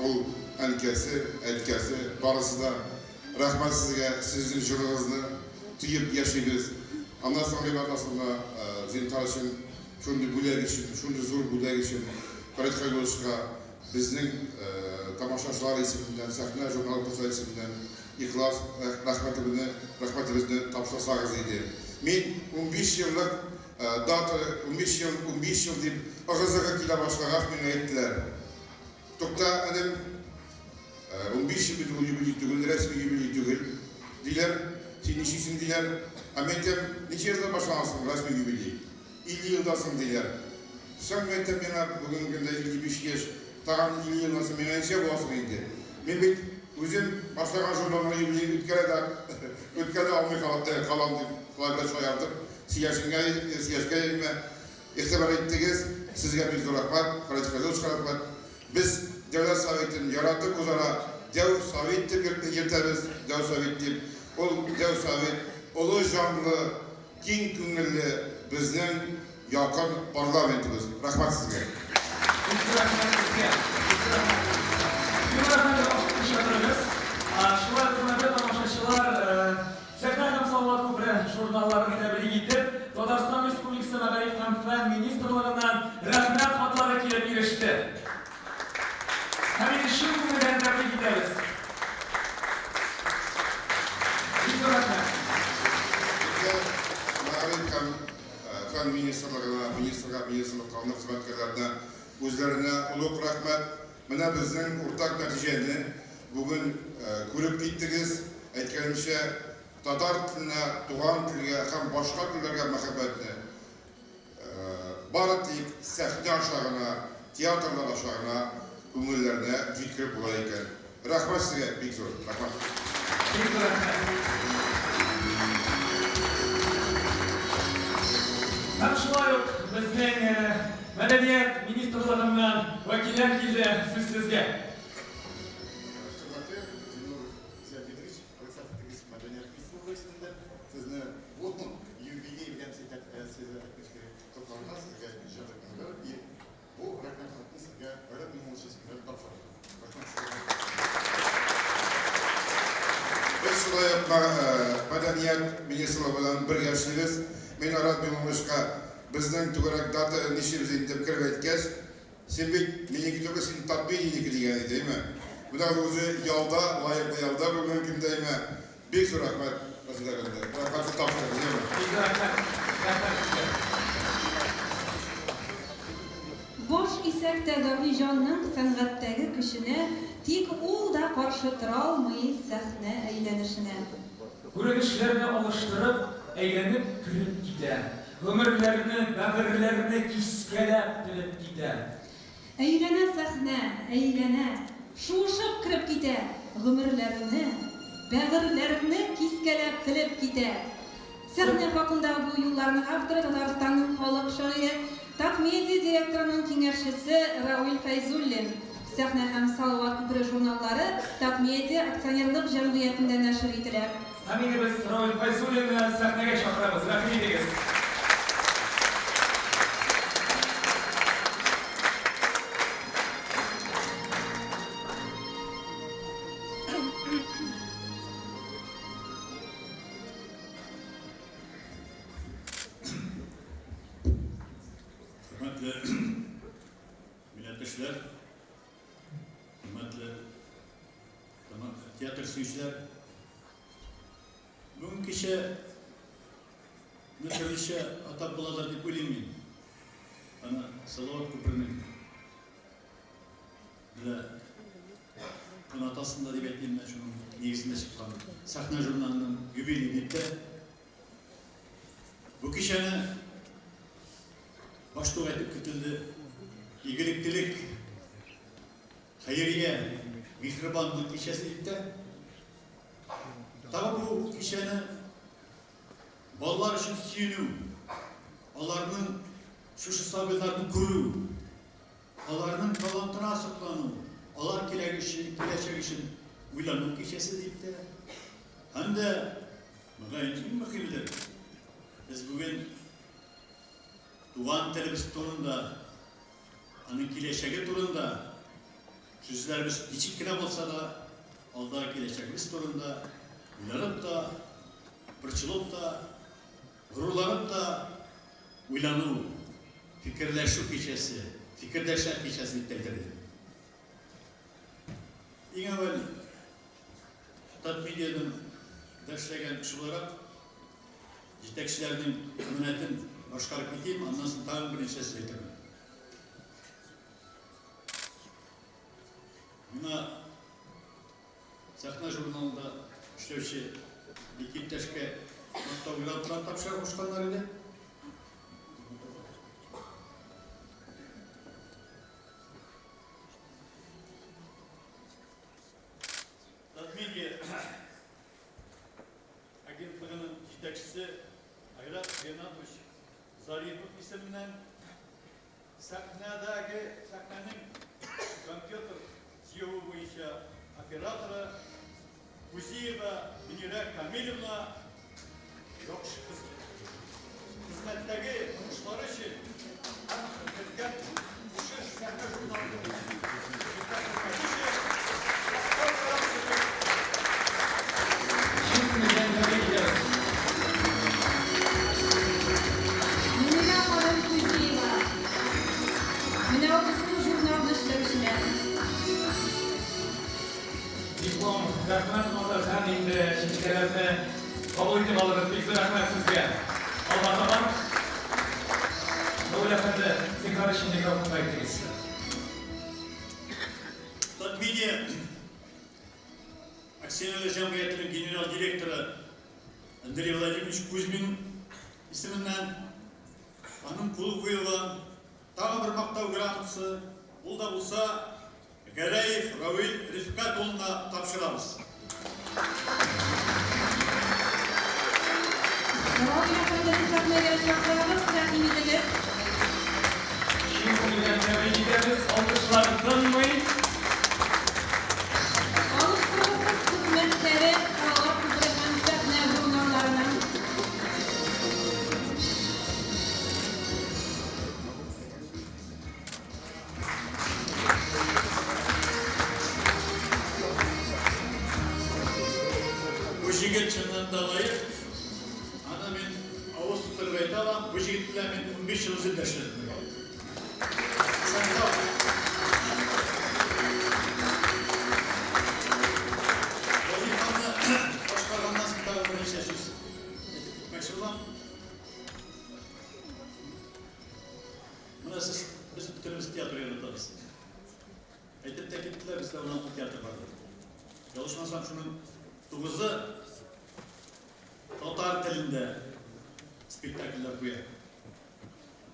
ул әнкәсе, әткәсе, барысы да. Рәхмәт сезгә, сезнең җылыгызны тоеп яшибез. Аннан соң Ринат Асылга, зинһар өчен, шундый бүләк өчен, шундый зур бүләк өчен, Фәрит Хәйрулловичка безнең тамашачылар исеменнән, Сәхнә журналы укучылар исеменнән ихлас рәхмәтебезне, рәхмәтебезне тапшырсагыз иде. Мин 15 еллык дата, 15 ел, 15 ел дип ыгы-зыгы килә башлагач, миңа әйттеләр, Тукта, энем, 15 ел бит ул юбилей түгел, рәсми юбилей түгел, диләр. Син ничисең, диләр. Ә мин әйтәм, ничә елдан башлана соң рәсми юбилей? 50 елдан соң, диләр. Соң, мин әйтәм, миңа бүгенге көндә 55 яшь, тагын 50 елдан соң миңа ничә була соң инде? Мин бит үзем башлаган журналның юбилеен үткәрә дә, үткәрә дә алмый калам, дип, шулай бераз шаяртып сөйләшенгән, сөйләшкән идем. Игътибар иттегез, сезгә бик зур рәхмәт, Фәрит Хәлиловичка рәхмәт. Без Дәүләт Советын яратып үзара Дәү Совет дип йөртәбез, Дәү Совет дип. Ул Дәү Совет, олы җанлы, киң күңелле безнең якын парламентыбыз. Рәхмәт сезгә. Бик зур рәхмәт сезгә. Бик зур рәхмәт. Зиннур әфәнде, ашыкмыйча торыгыз. Шулай ук, хөрмәтле тамашачылар, Сәхнә һәм Салават күпере журналларын тәбрик итеп, Татарстан Республикасы Мәгариф һәм фән министрлыгыннан Рәхмәт хатлары килеп иреште. Һәм инде чын күңелдән тәбрик итәбез. Бик зур рәхмәт. Безгә Мәгариф һәм фән министрлыгына, министрга, министрлыкка, аның хезмәткәрләренә үзләренә олуг рәхмәт. Менә безнең уртак нәтиҗәне бүген күреп киттегез. Әйткәнемчә, татар теленә, туган телгә һәм башка телләргә мәхәббәтне бары тик сәхнә аша гына, театрлар аша гына күңелләренә җиткереп була икән. Рәхмәт сезгә бик зур, рәхмәт. Бик зур рәхмәт. Һәм шулай ук безнең Мәдәният министрлыгыннан вәкилләр килде, сүз сезгә. Хөрмәтле Зиннур Зиятдинович, рөхсәт итегез, Мәдәният министрлыгы исеменнән сезне бу юбилей белән котларга, сезгә иҗади гомер и бу рәхмәт хатын сезгә Рәт Миңнуллович исеменнән тапшырырга. Рәхмәт сезгә. Без шулай ук Мәдәният министрлыгы белән бергә эшлибез. Мин Рәт Миңнулловичка Безнең түгәрәк дата нишлибез инде дип кереп әйткәч, син бит минеке түгел, син Татмедиянеке дигән иде, әйме? Менә ул үзе ялда, лаеклы ялда бүгенге көндә, әйме? Бик зур рәхмәт, Вәсилә әфәнде. Рәхмәтне тапшырыгыз, әйме? Бик зур рәхмәт. Рәхмәт сезгә. Баш исәк тә даһи җанның сәнгатьтәге көченә, тик ул да каршы тора алмый сәхнә әйләнешенә. Күренешләрне алыштырып, әйләнеп кереп китә. Гомерләрне, бәгырьләрне кискәләп телеп китә. Әйләнә сәхнә, әйләнә, шуышып кереп китә, гомерләрне, бәгырьләрне кискәләп телеп китә. Сәхнә хакындагы бу юлларның авторы Татарстанның халык шагыйре, Татмедиа директорының киңәшчесе Рауил Фәйзуллин. Сәхнә һәм Салават күпере журналлары Татмедиа акционерлык җәмгыятендә нәшер ителә. Һәм инде без Равил Фәйзуллинны сәхнәгә чакырабыз. Рәхим итегез. Хөрмәтле милләттәшләр, хөрмәтле театр сөючеләр, бүген кичә төрлечә атап буладыр дип уйлыйм мин. Аны Салават күперенең менә канатасында дип әйтим, шуның нигезендә чыккан сәхнә журналының юбилей дип тә. Бу кичәне башта ук әйтеп көтелде. Игелеклелек, хәйрия, миһербанлык кичәсе дип тә. Тагы бу кичәне балалар өчен сөенү, аларның шушы сабыйларны күрү, аларның талантына соклану, алар киләчәк өчен уйлану кичәсе дип тә. Һәм дә мөгаен иң мөһимедер, без бүген туган телебез турында, аның киләчәге турында сүзләребез ничек кенә булса да, алда киләчәгебез турында уйланып та, борчылып та, горурланып та уйлану, фикерләшү кичәсе, фикердәшләр кичәсе дип тә әйтер идем. Иң әүвәл Татмедианың да эшләгән кеше буларак, җитәкчеләрнең әманәтен башкарып китим, аннан соң тагын берничә сүз әйтермен. Миңа Сәхнә журналында эшләүче ике иптәшкә мактау грамоталары тапшырырга кушканнар иде. Татмедиа агентлыгының җитәкчесе Айрат Ренатович Зарипов исеменнән сәхнәдәге сәхнәнең компьютер җыюы буенча операторы Кузиева Мөнирә Камилевна яхшы хезмәттәге уңышлары өчен һәм безгә шушы сәхнә журналының Чын күңелдән тәбрик итәбез. Мөнирә ханым Кузиева. Менә ул безнең журналны эшләүчеләр. Диплом, рәхмәт хаты һәм инде чәчкәләрне кабул итеп алыгыз. Бик зур рәхмәт сезгә. Алга таба. Равил әфәнде, зинһар өчен микрофонга әйтегез. Татмедиа акционерлы җәмгыятенең генераль директоры Андрей Владимирович Кузьмин исеменнән аның кулы куелган тагы бер мактау грамотасы, ул да булса Гәрәев Равил Рифкать улына тапшырабыз. Равил әфәндене сәхнәгә чакырабыз, рәхим итегез. Чын күңелдән тәбрик итәбез, алкышлар тынмый. Алыштыргысыз хезмәтләре Салават күпере һәм Сәхнә журналларының. Бу җегет чыннан да лаек. Аны мин авыз тутырып әйтә алам, бу җегет белән мин 15 ел үзем дә эшләдем. Исән-сау. Вазифамны башкарганнан соң тагын берничә сүз әйтеп китмәкче булам. Менә сез, без бөтенебез театр яратабыз. Әйтеп тә киттеләр, бездә 16 театр бар дип. Ялгышмасам, шуның тугызы татар телендә спектакльләр куя.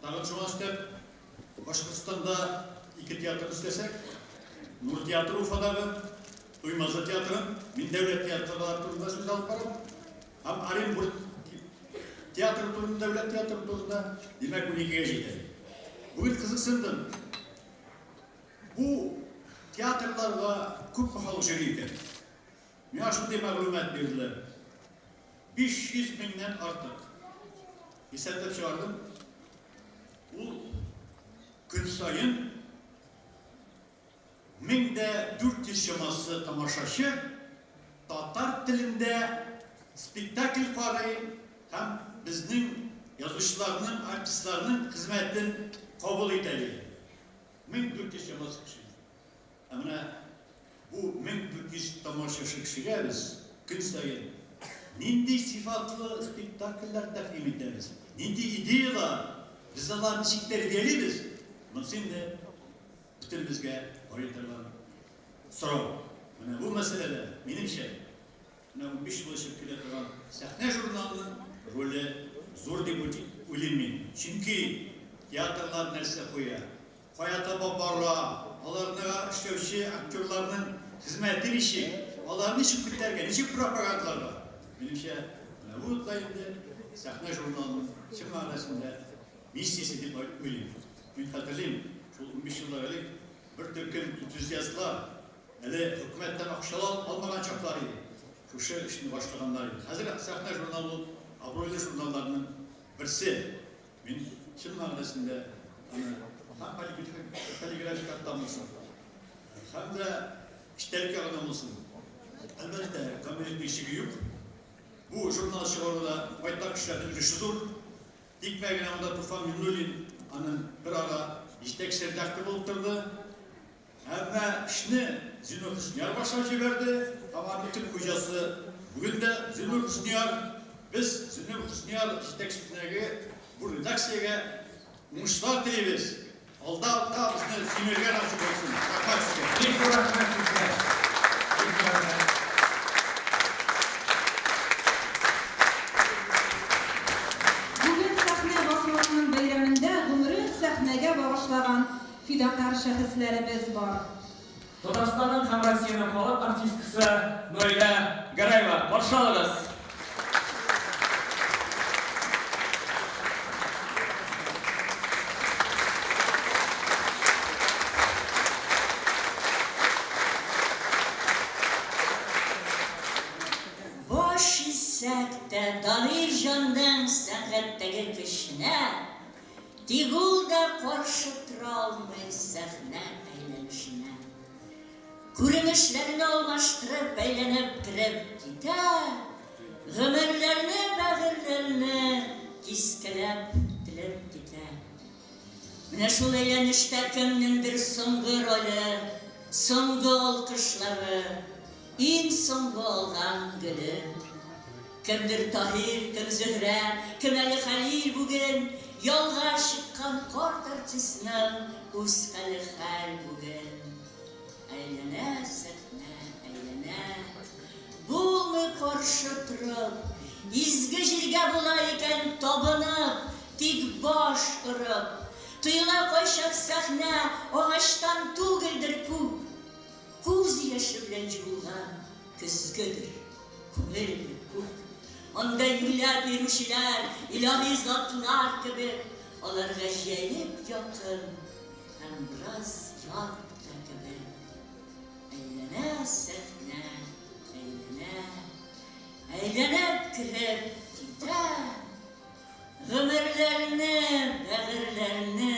Тагын шуңа өстәп, Башкортстанда ике театр өстәсәк, Нур театры Уфадагы, Туймазы театрын, мин дәүләт театрлары турында сүз алып барам, һәм Оренбург театры турында, дәүләт театры турында, димәк, уникегә җитә. Бүген кызыксындым. Бу театрларга күпме халык йөри икән? Миңа шундый мәгълүмат бирделәр. 500 меңнән артык. Исәпләп чыгардым. Ул көн саен 1400 чамасы тамашачы татар телендә спектакль карый һәм безнең язучыларның, артистларның хезмәтен кабул итә ди. 1400 чамасы кеше. Ә менә бу 1400 тамашачы кешегә без көн саен нинди сыйфатлы спектакльләр тәкъдим итәбез, нинди идеялар, без аларны ничек тәрбиялибез, монысы инде бөтенебезгә карый торган сорау. Менә бу мәсьәләдә, минемчә, менә 15 ел эчеп килә торган Сәхнә журналының роле зур дип уйлыйм мин. Чөнки театрлар нәрсә куя, кая таба бара, аларны эшләүче актерларның хезмәте ничек, аларны ничек күтәрергә, ничек пропагандаларга. Минемчә, менә бу да инде Сәхнә журналының чын мәгънәсендә миссиясе дип уйлыйм. Мин хәтерлим, шул 15 еллар элек бер төркем энтузиастлар, әле хөкүмәттән акча алмаган чаклар иде, шушы эшне башлаганнар иде. Хәзер Сәхнә журналы ул абруйлы журналларның берсе. Мин чын мәгънәсендә аны һәм полиграфик яктан булсын, һәм дә эчтәлек ягыннан булсын. Әлбәттә, камиллекнең чиге юк. Бу журнал чыгаруда байтак кешеләрнең өлеше зур. Тикмә генә монда Туфан Миңнуллин аның бер ара җитәкче редактор булып торды. Әмма эшне Зиннур Хөснияр башлап җибәрде һәм аның төп хуҗасы бүген дә Зиннур Хөснияр. Без Зиннур Хөснияр җитәкчелегендәге бу редакциягә уңышлар телибез. Алда да безне сөенергә насыйп булсын. Рәхмәт сезгә. Бик зур рәхмәт сезгә. Бик зур рәхмәт. Бүген сәхнә басмасының бәйрәмендә гомерен сәхнәгә багышлаган фидакарь шәхесләребез бар. Татарстанның һәм Россиянең халык артисткасы Наилә Гәрәева. Каршы алыгыз! Баш исәк тә даһи җанның сәнгатьтәге көченә, Тик ул да каршы тора алмый сәхнә әйләнешенә. Күренешләрне алмаштырып әйләнеп кереп китә, гомерләрне, бәгырьләрне кискәләп, телеп китә. Менә шул әйләнештә кемнеңдер соңгы роле, соңгы алкышлары, Иң соңгы алган гөле. Кемдер Таһир, кем Зөһрә, кем әле Хәлил бүген, Ялга чыккан карт артистның үз хәле хәл бүген. Әйләнә сәхнә, әйләнә. Булмый каршы торып. Изге җиргә була икән табынып, тик баш орып. Тоела кайчак сәхнә агачтан түгелдер күк. Күз яше белән җуылган көзгедер, күңелдер күк. Анда иңләп йөрүчеләр, илаһи затлар кебек, алар гаҗәеп якын һәм бераз ят та кебек. Әйләнә сәхнә, әйләнә, әйләнеп кереп китә. Гомерләрне, бәгырьләрне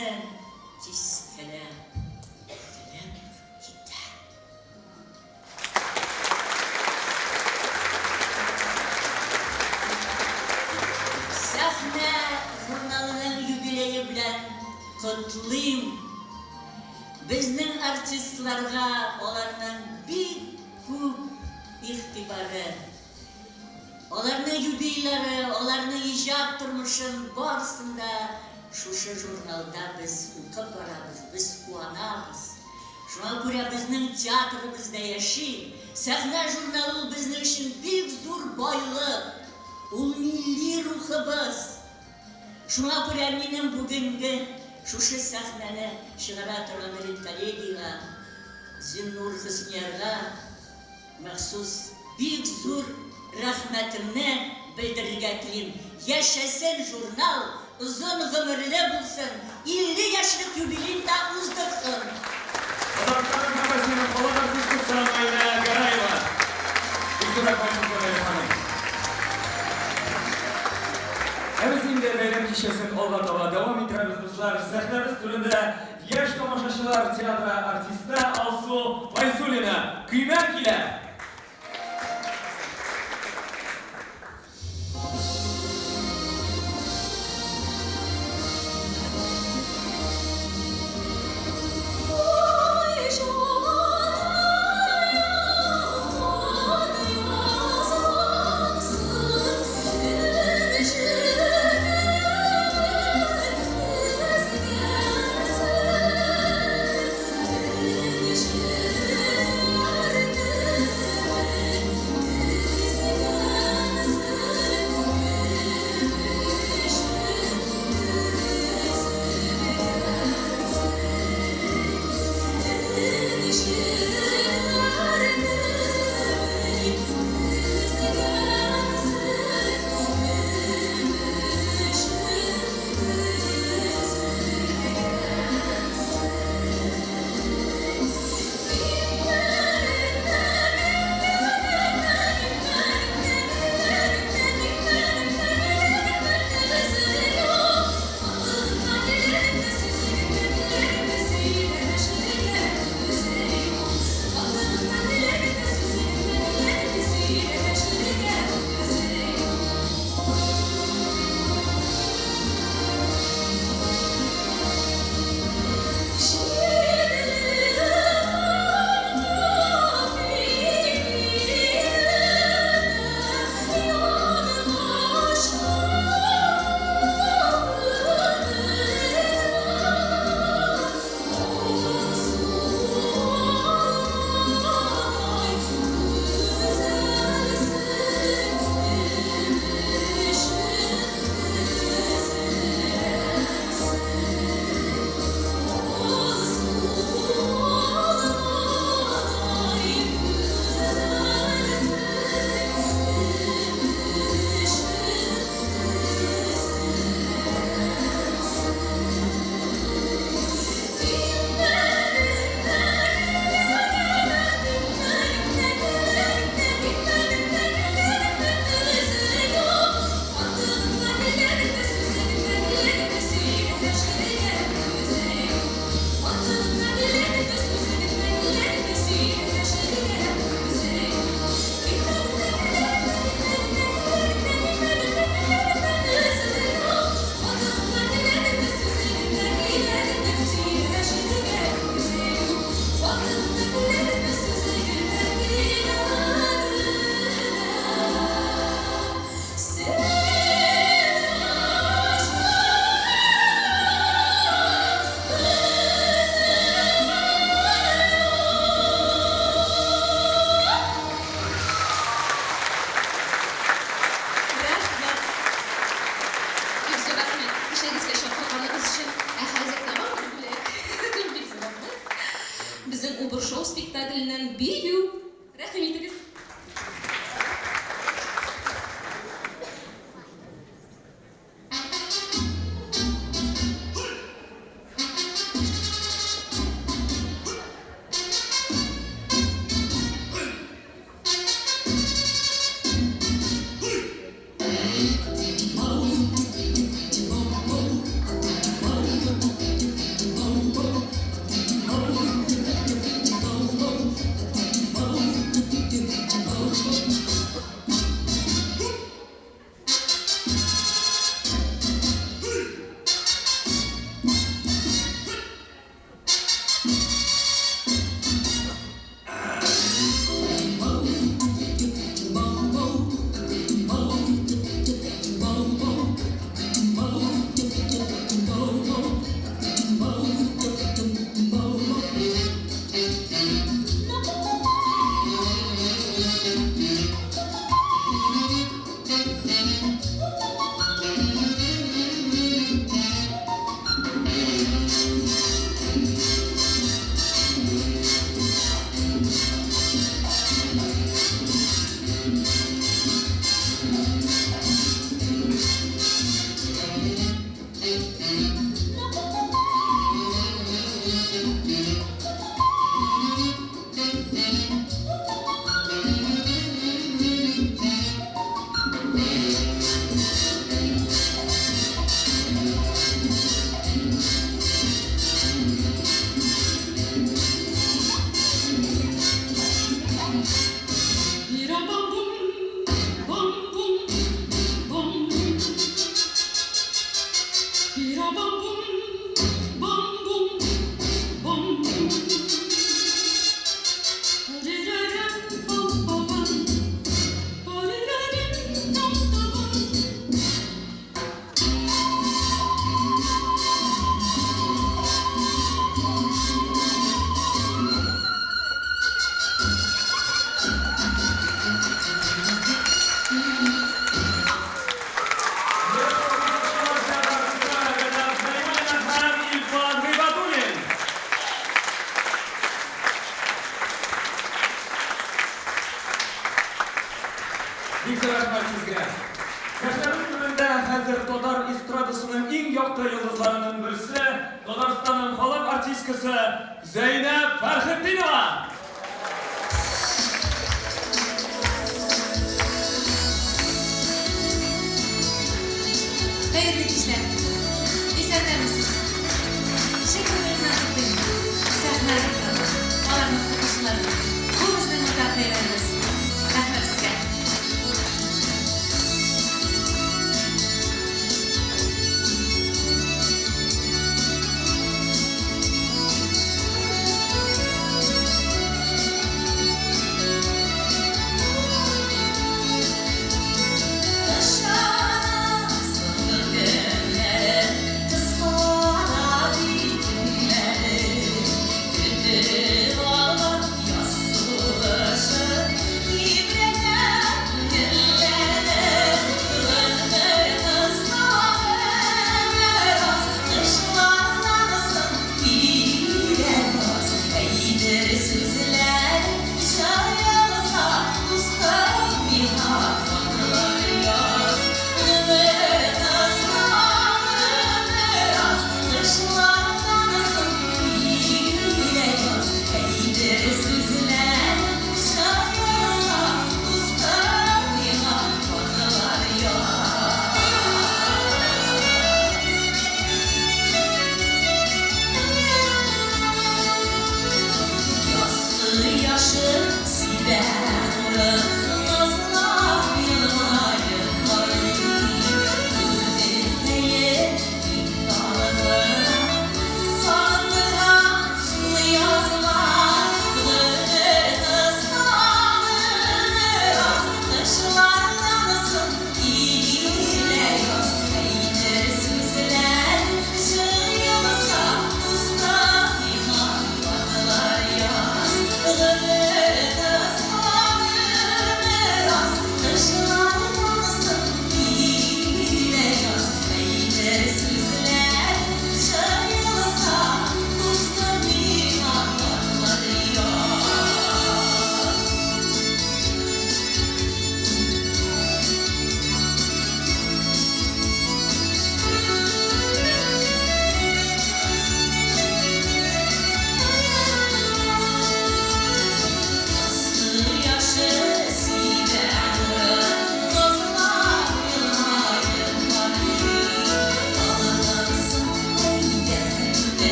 кискәләп, телеп китә. Сәхнә журналының юбилее белән котлыйм. Безнең артистларга аларның бик күп игътибары, Аларның юбилейлары, аларның иҗат тормышын барысын да шушы журналда без укып барабыз, без куанабыз. Шуңа күрә безнең театрыбыз да яши. Сәхнә журналы ул безнең өчен бик зур байлык. Ул милли рухыбыз. Шуңа күрә минем бүгенге шушы сәхнәне чыгара торган редколлегиягә, Зиннур Хөсниярга, Махсус бик зур рәхмәтемне белдерергә телим. Яшәсен журнал, озын гомерле булсын, 50 яшьлек юбилеен да уздырсын! Татарстанның һәм Россиянең халык артисткасы Наилә Гәрәева. Бик зур рәхмәт сезгә, Наилә ханым. инде бәйрәм кичәсен алга таба дәвам иттерәбез, дуслар. Сәхнәбез түрендә яшь тамашачылар театры артисты Алсу Файзуллина. Көймә килә! Thank you. Бик зур рәхмәт сезгә. Сәхнәбез түрендә хәзер татар эстрадасының иң якты йолдызларының берсе, Татарстанның халык артисткасы Зәйнәб Фәрхетдинова! Хәерле кичләр. Исәннәрмесез. Чын күңелемнән котлыйм. Сәхнә журналы, аларның укучыларын. Бу безнең уртак бәйрәмебез. Рәхмәт сезгә.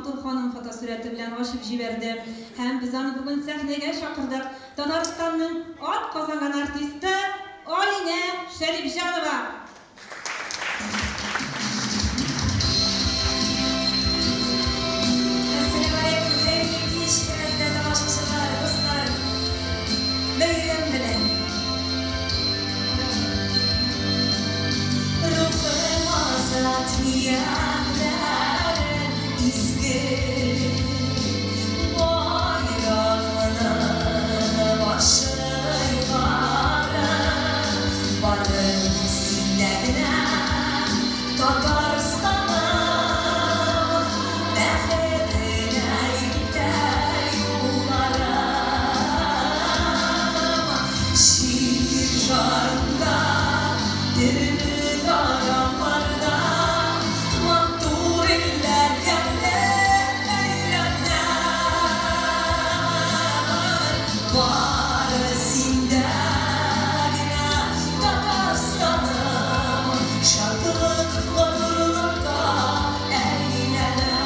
матур ханым фотосурәте белән ачып җибәрде. Һәм без аны бүген сәхнәгә чакырдык. Татарстанның атказанган артисты Алинә Шәрипҗанова! Әссәламегаләйкүм, хәерле кич, хөрмәтле тамашачылар, дуслар! Бәйрәм белән! Рухым азат, ниятләрем изге, Байрагымның башы югары, Бары синдә генә, Татарстаным, Бәхетенә илтә юлларым. Җир шарында, төрле тарафларда, Матур илләр, ямьле бәйрәмнәр. Бары синдә генә, Татарстаным, шатлык, горурлыкка әйләнә.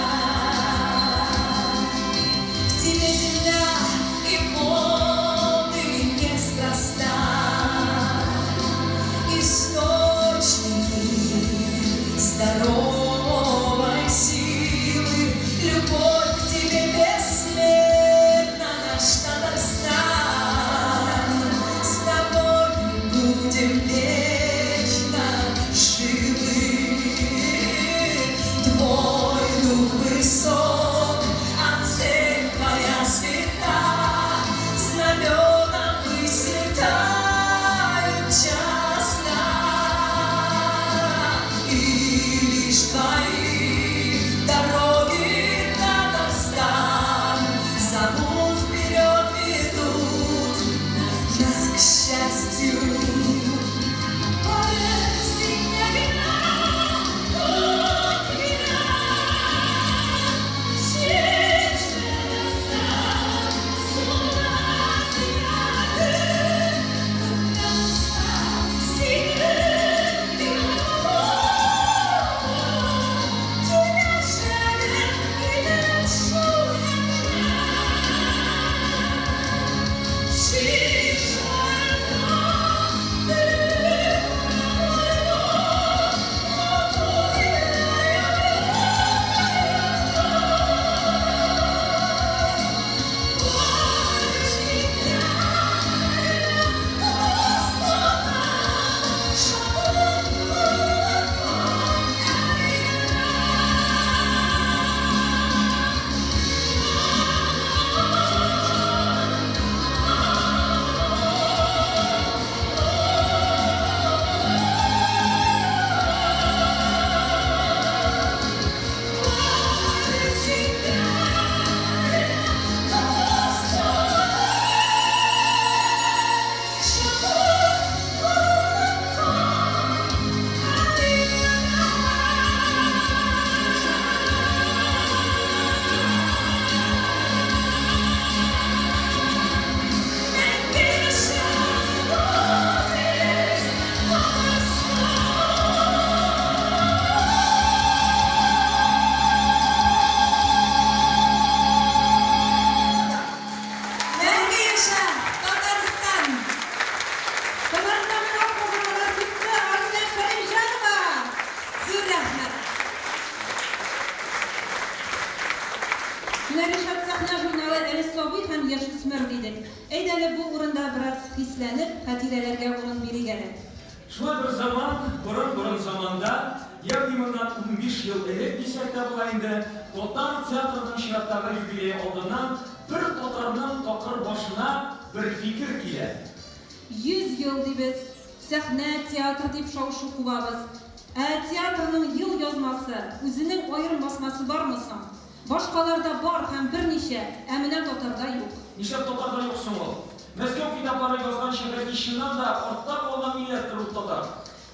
В тебе земля и воды неспроста, Источники здоровой силы, Любовь к тебе бессмертна, наш Татарстан. С тобой будем вечно живы. Твой дух высок, а цель твоя свята, Знамена выцветают часто, И лишь твои дороги, Татарстан, Зовут вперед, ведут нас к счастью. Бары синдә генә, күк генә, Җир җылысы, сулар зиннәте, Күптә булса синең юлың, Киләчәгең илем шул һәм менә. Җир шарында, төрле тарафларда, Матур илләр, ямьле Бары синдә генә, Татарстаным, Шатлык, горурлыкка әйләнә. Бары синдә генә, Татарстаным, Шатлык, горурлыкка әйләнә. Мәңге яшә, газиз Татарстан! Мәңге яшә, Татарстан! Татарстанның атказанган артисты Алинә Шәрипҗанова! Зур рәхмәт! Менә Ришат Сәхнә журналы әле сабый һәм яшүсмер дидек. Әйдә әле бу урында бераз хисләнеп, хатирәләргә урын бирик әле. Шулай бер заман, борын-борын заманда, ягъни моннан 15 ел элек дисәк тә була инде, татар театрының чираттагы юбилее алдыннан бер татарның такыр башына бер фикер килә. 100 ел дибез, сәхнә, театр дип шау-шу кубабыз. Ә театрның ел язмасы, үзенең аерым басмасы бармы соң? Башкаларда бар һәм берничә, ә менә татарда юк. Нишләп татарда юк соң ул? Мәскәү китаплары язганча, бәлки чыннан да артта калган милләттер ул татар.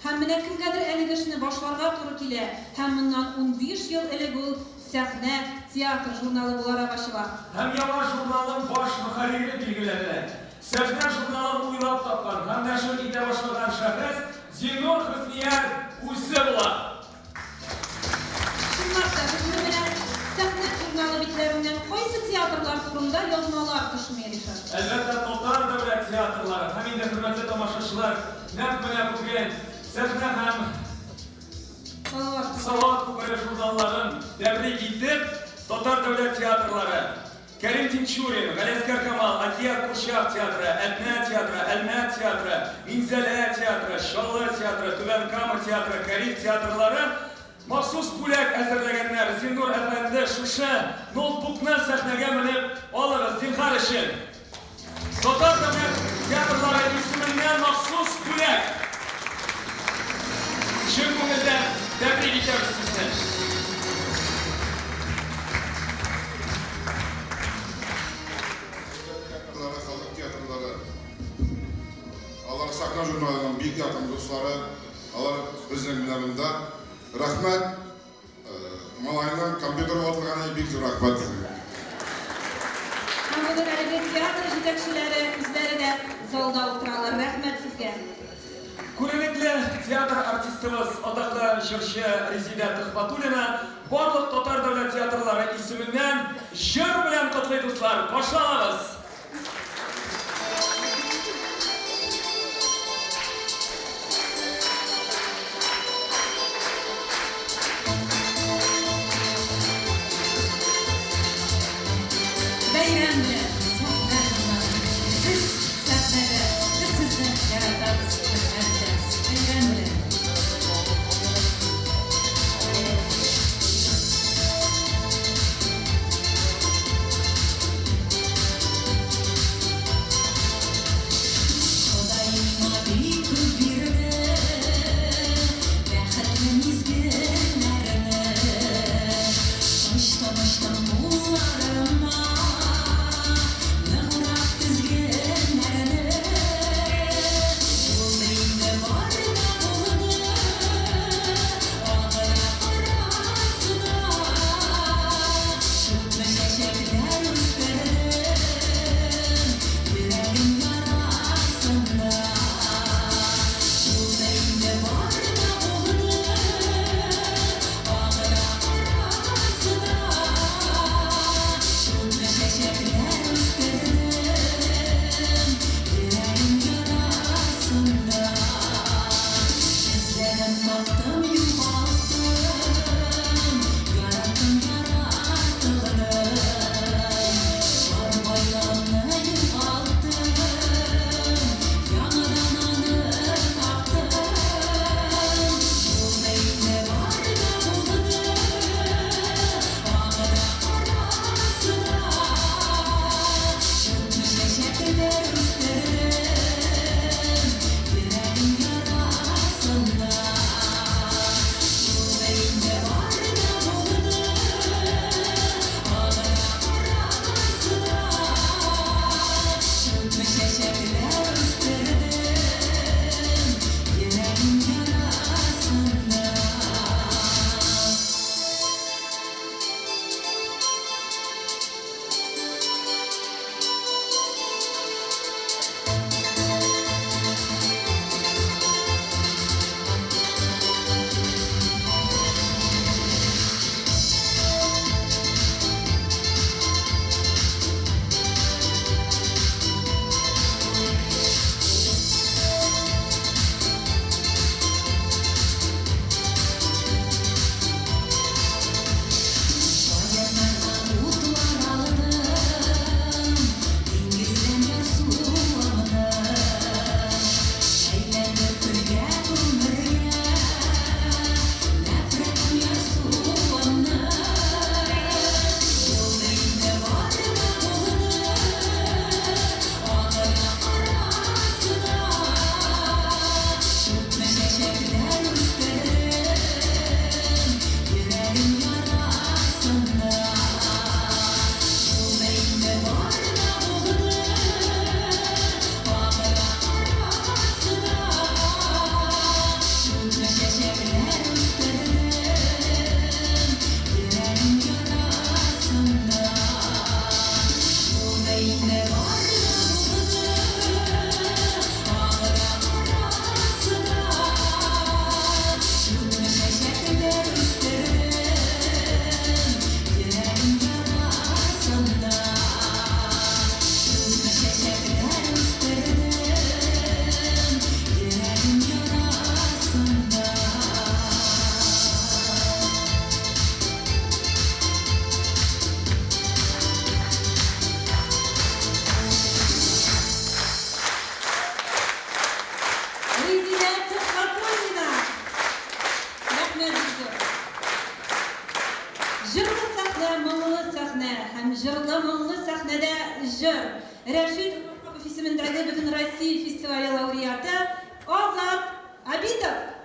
Һәм менә кемгәдер әлеге эшне башларга туры килә, һәм моннан 15 ел элек ул Сәхнә, театр журналы буларак ачыла. Һәм яңа журналның баш мөхәррире билгеләнә. Сәхнә журналын уйлап тапкан һәм нәшер итә башлаган шәхес Зиннур Хөснияр үзе була. Чынлап та, безне менә Сәхнә журналы. дуслар. Һәм инде, хөрмәтле тамашачылар, нәкъ менә бүген Сәхнә һәм Салават күпере журналларын тәбрик итеп, Татар дәүләт театрлары, Кәрим Тинчурин, Галиәсгар Камал, Әкият курчак театры, Әтнә театры, Әлмәт театры, Минзәлә театры, Чаллы театры, Түбән Кама театры, Кариев театрлары махсус бүләк әзерләгәннәр. Зиннур әфәнде, шушы ноутбукны сәхнәгә менеп алыгыз, зинһар өчен. Татар дәүләт театрлары исеменнән махсус бүләк! Чын күңелдән тәбрик итәбез сезне! Дәүләт театрлары, халык театрлары, алар Сахна журналының бик якын дуслары, алар безнең менә монда. Рәхмәт! Малайның компьютер ватылганы бик зур рәхмәт сезгә. Һәм бүген әлеге театр җитәкчеләре үзләре дә залда утыралар. Рәхмәт сезгә. Күренекле театр артистыбыз, атаклы җырчы Резидә Төхвәтуллина барлык татар дәүләт театрлары исеменнән җыр белән котлый, дуслар! Каршы алабыз! Бәйрәм белән, Сәхнә журналы! Без сәхнәдә, без сезне яратабыз, хөрмәт итәбез. Бәйрәм белән! Ходай миңа бик күп бирде Бәхетле мизгелләрне. Очтым-очтым кулларыма Ныграк тезгеннәрне. Ул. җыр. Рәшит Ваһапов исемендәге Бөтенроссия фестивале лауреаты Азат Абитов.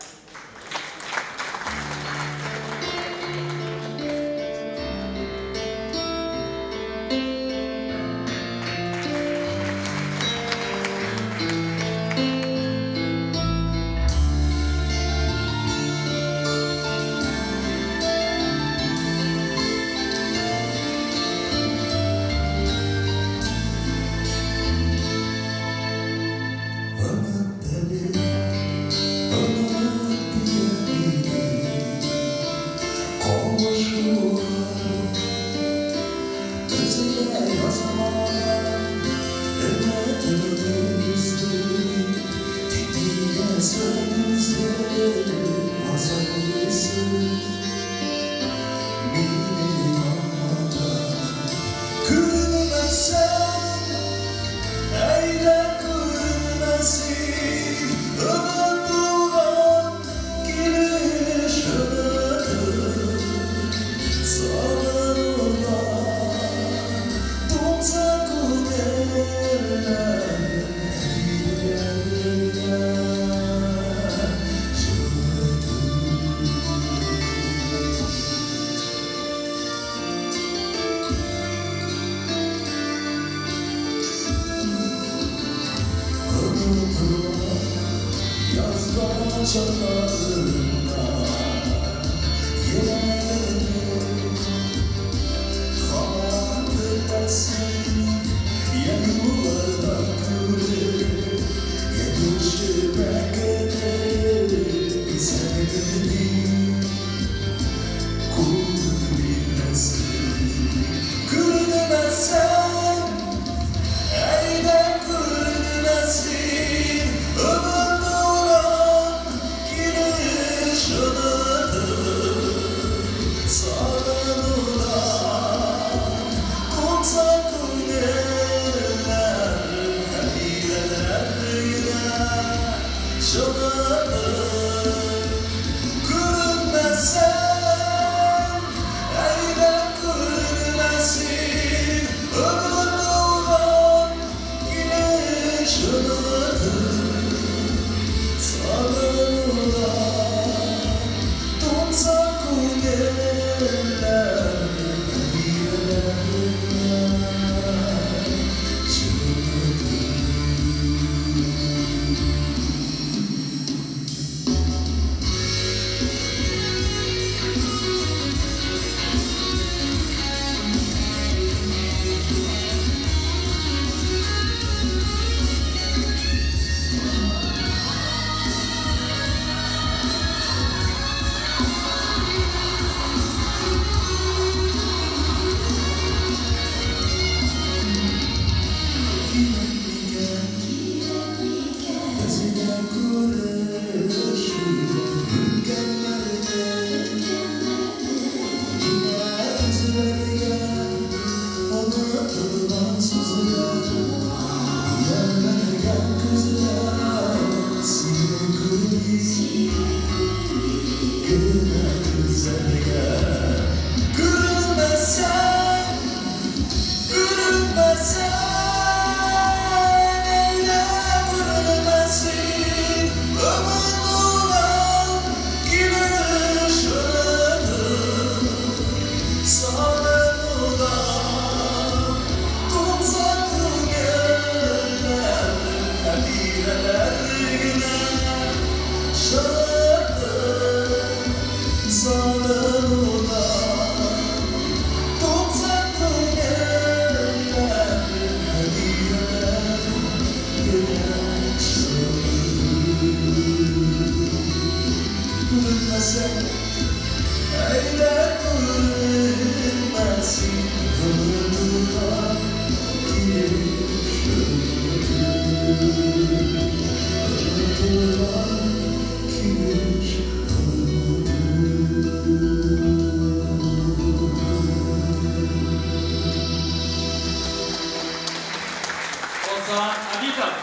Озан Абитов.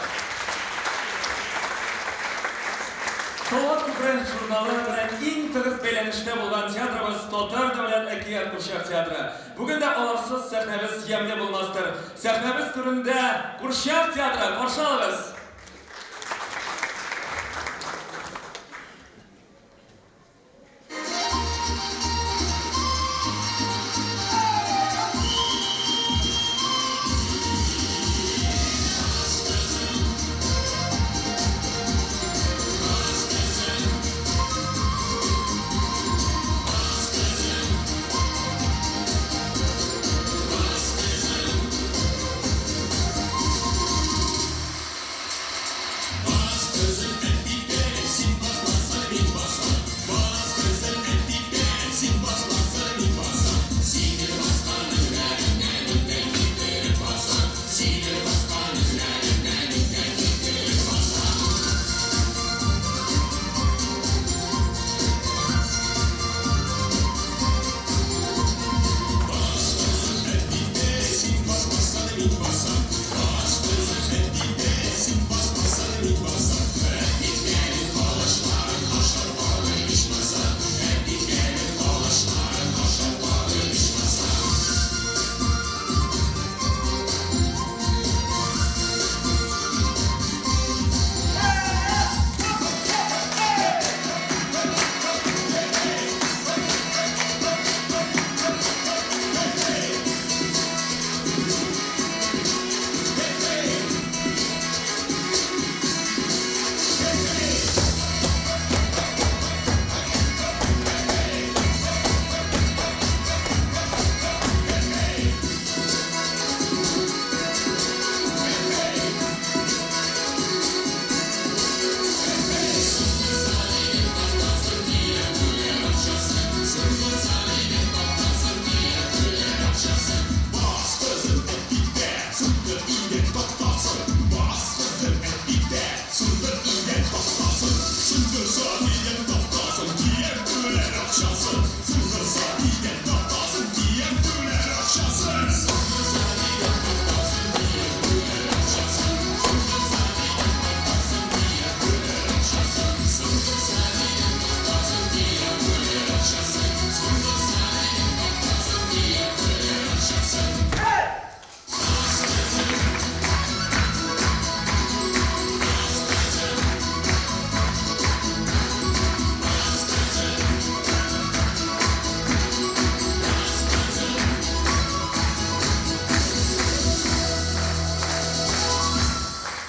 Салават күпере журналы белән иң тыгыз бәйләнештә булган театрыбыз Татар дәүләт әкият курчак театры. Бүген дә аларсыз сәхнәбез ямьле булмастыр. Сәхнәбез түрендә курчак театры, каршы алыгыз!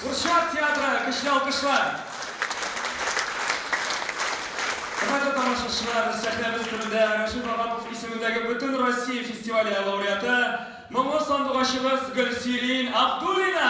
Курчак театры, көчле алкышлар! Хөрмәтле тамашачылар, сәхнәбез түрендә Рәшит Ваһапов исемендәге Бөтен Россия фестивале лауреаты, моңлы сандугачыбыз Гөлсирин Абдуллина!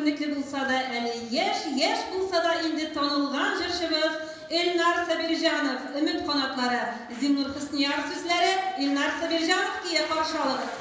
күренекле булса да, әле яшь, яшь булса да инде танылган җырчыбыз Эльнар Сабирҗанов, Өмет канатлары, Зиннур Хөснияр сүзләре, Эльнар Сабирҗанов көе, каршы алыгыз.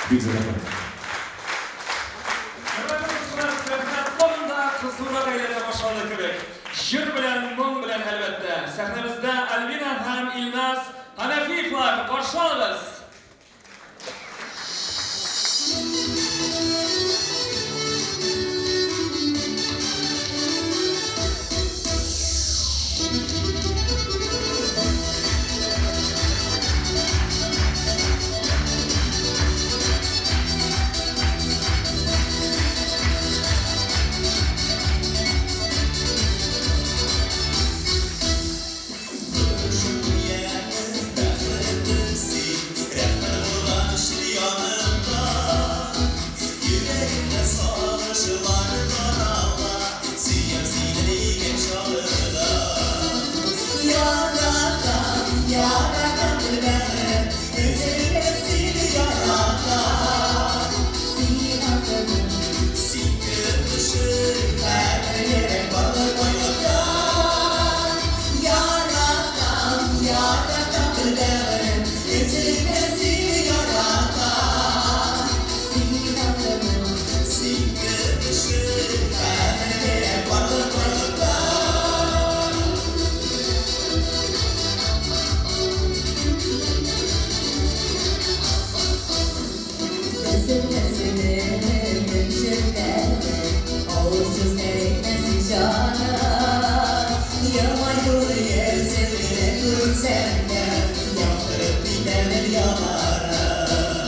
Бик зур рәхмәт. Хөрмәтле дуслар, сәхнә тагын да кызурак әйләнә башлады кебек. Җыр белән, моң белән, әлбәттә. Сәхнәбездә Альбина һәм Илназ Ханафиевлар, каршы алыгыз! бәгырем, Өзелеп сине яратам. Син алтыным, син көмешем, Кадерлерәк барлык байлыктан. Яратам, яратам бер бәгырем, Өзелеп сине яратам. Син алтыным, син көмешем, Кадерлерәк барлык байлыктан. Өзелмәсен җирләрдә, Авыр сүзләр әйтмәсен җаным. Елмаюлы йөзеңне күрсәм дә, Яктырып китәмен яларым.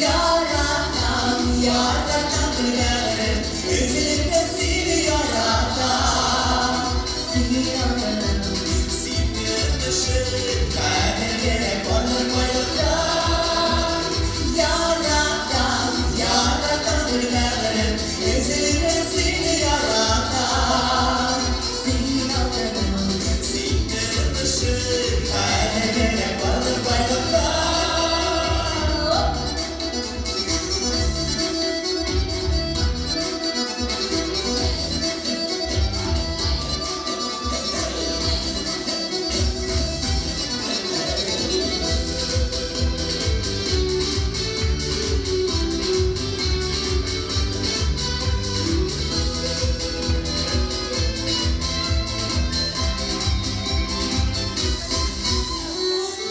Яратам, яратам бер бәгырем, Өзелеп сине яратам. Син алтыным, син көмешем, Кадерлерәк барлык байлыктан. Яратам, яратам бер бәгырем, Өзелеп сине яратам. Син алтыным, син көмешем, Кадерлерәк барлык байлыктан.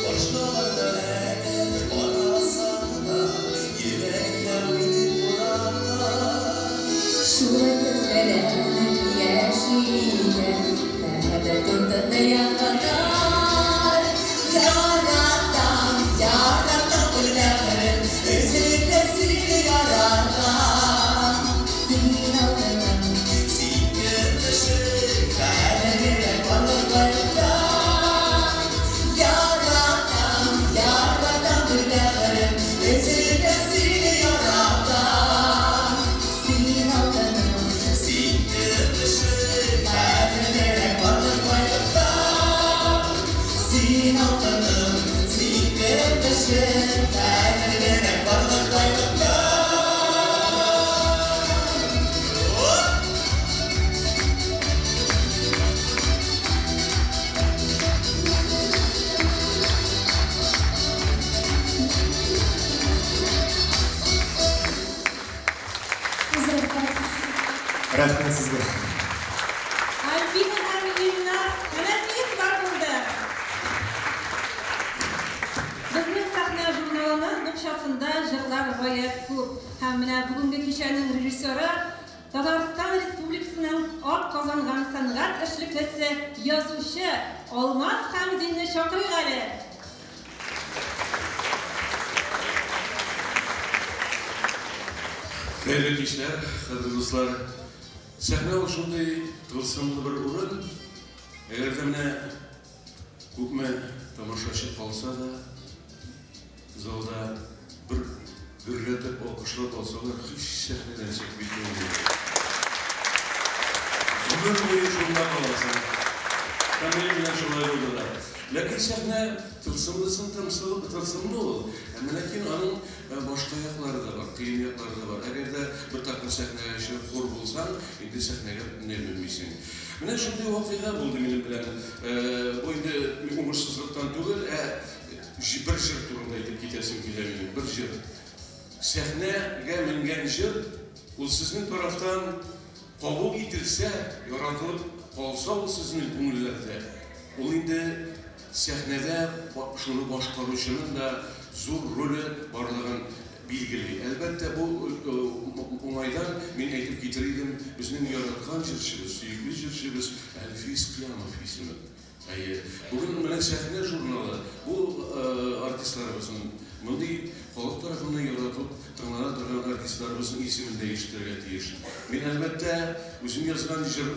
Башкаларда әгәр карасаң да, Йөрәктә уйный кунаклар. Шулай тезләнеп яши икән, Мәхәббәт утында янганнар. Яратам, яратам бер бәгырем, Өзелеп сине яратам. Син алтыным, син көмешем, Кадерлерәк барлык байлыктан. Яратам, яратам бер бәгырем, Өзелеп сине яратам. Син алтыным, син көмешем, Кадерлерәк барлык байлыктан. Син алтыным, син көмешем, Кадерлерәк барлык байлыктан. Рәхмәт сезгә. Альбина һәм Илназ Хәнәфиевлар булды. Безнең сәхнә журналының букчасында җырлар гаять күп. Һәм менә бүгенге кичәнең режиссеры Татарстан Республикасының ат казанган сәнгать эшлеклесе, язучы Алмаз Хәмзинне чакырыйк әле. Хәерле кичләр, кадерле дуслар. Сәхнә ул шундый тылсымлы бер урын. Әгәр дә менә күпме тамашачы калса да, залда бер гөрләтеп алкышлап алсалар, һич сәхнәдән чыгып китмим. Гомер буе шунда каласың. Һәм минем белән шулай булды да. Ләкин сәхнә тылсымлысын тылсымлы ул. Әмма ләкин аның башка яклары да бар, кыен яклары да бар. Әгәр дә бер тапкыр сәхнәгә чыгып хур булсаң, инде сәхнәгә бөтенләй менмисең. Менә шундый вакыйга булды минем белән. Бу инде уңышсызлыктан түгел, ә бер җыр турында әйтеп китәсем килә минем. Бер җыр. Сәхнәгә менгән җыр, ул сезнең тарафтан кабул ителсә, яратылып калса ул сезнең күңелләрдә, ул инде сәхнәдә шуны башкаручының да зур роле барлыгын билгели. Әлбәттә, бу уңайдан мин әйтеп китер идем, безнең яраткан җырчыбыз, сөекле җырчыбыз Әлфис Кыямов исемен. Әйе, бүген менә Сәхнә журналы бу артистларыбызның, мондый халык тарафыннан яратылып тыңлана торган артистларыбызның исемен дә ишетергә тиеш. Мин, әлбәттә, үзем язган җыр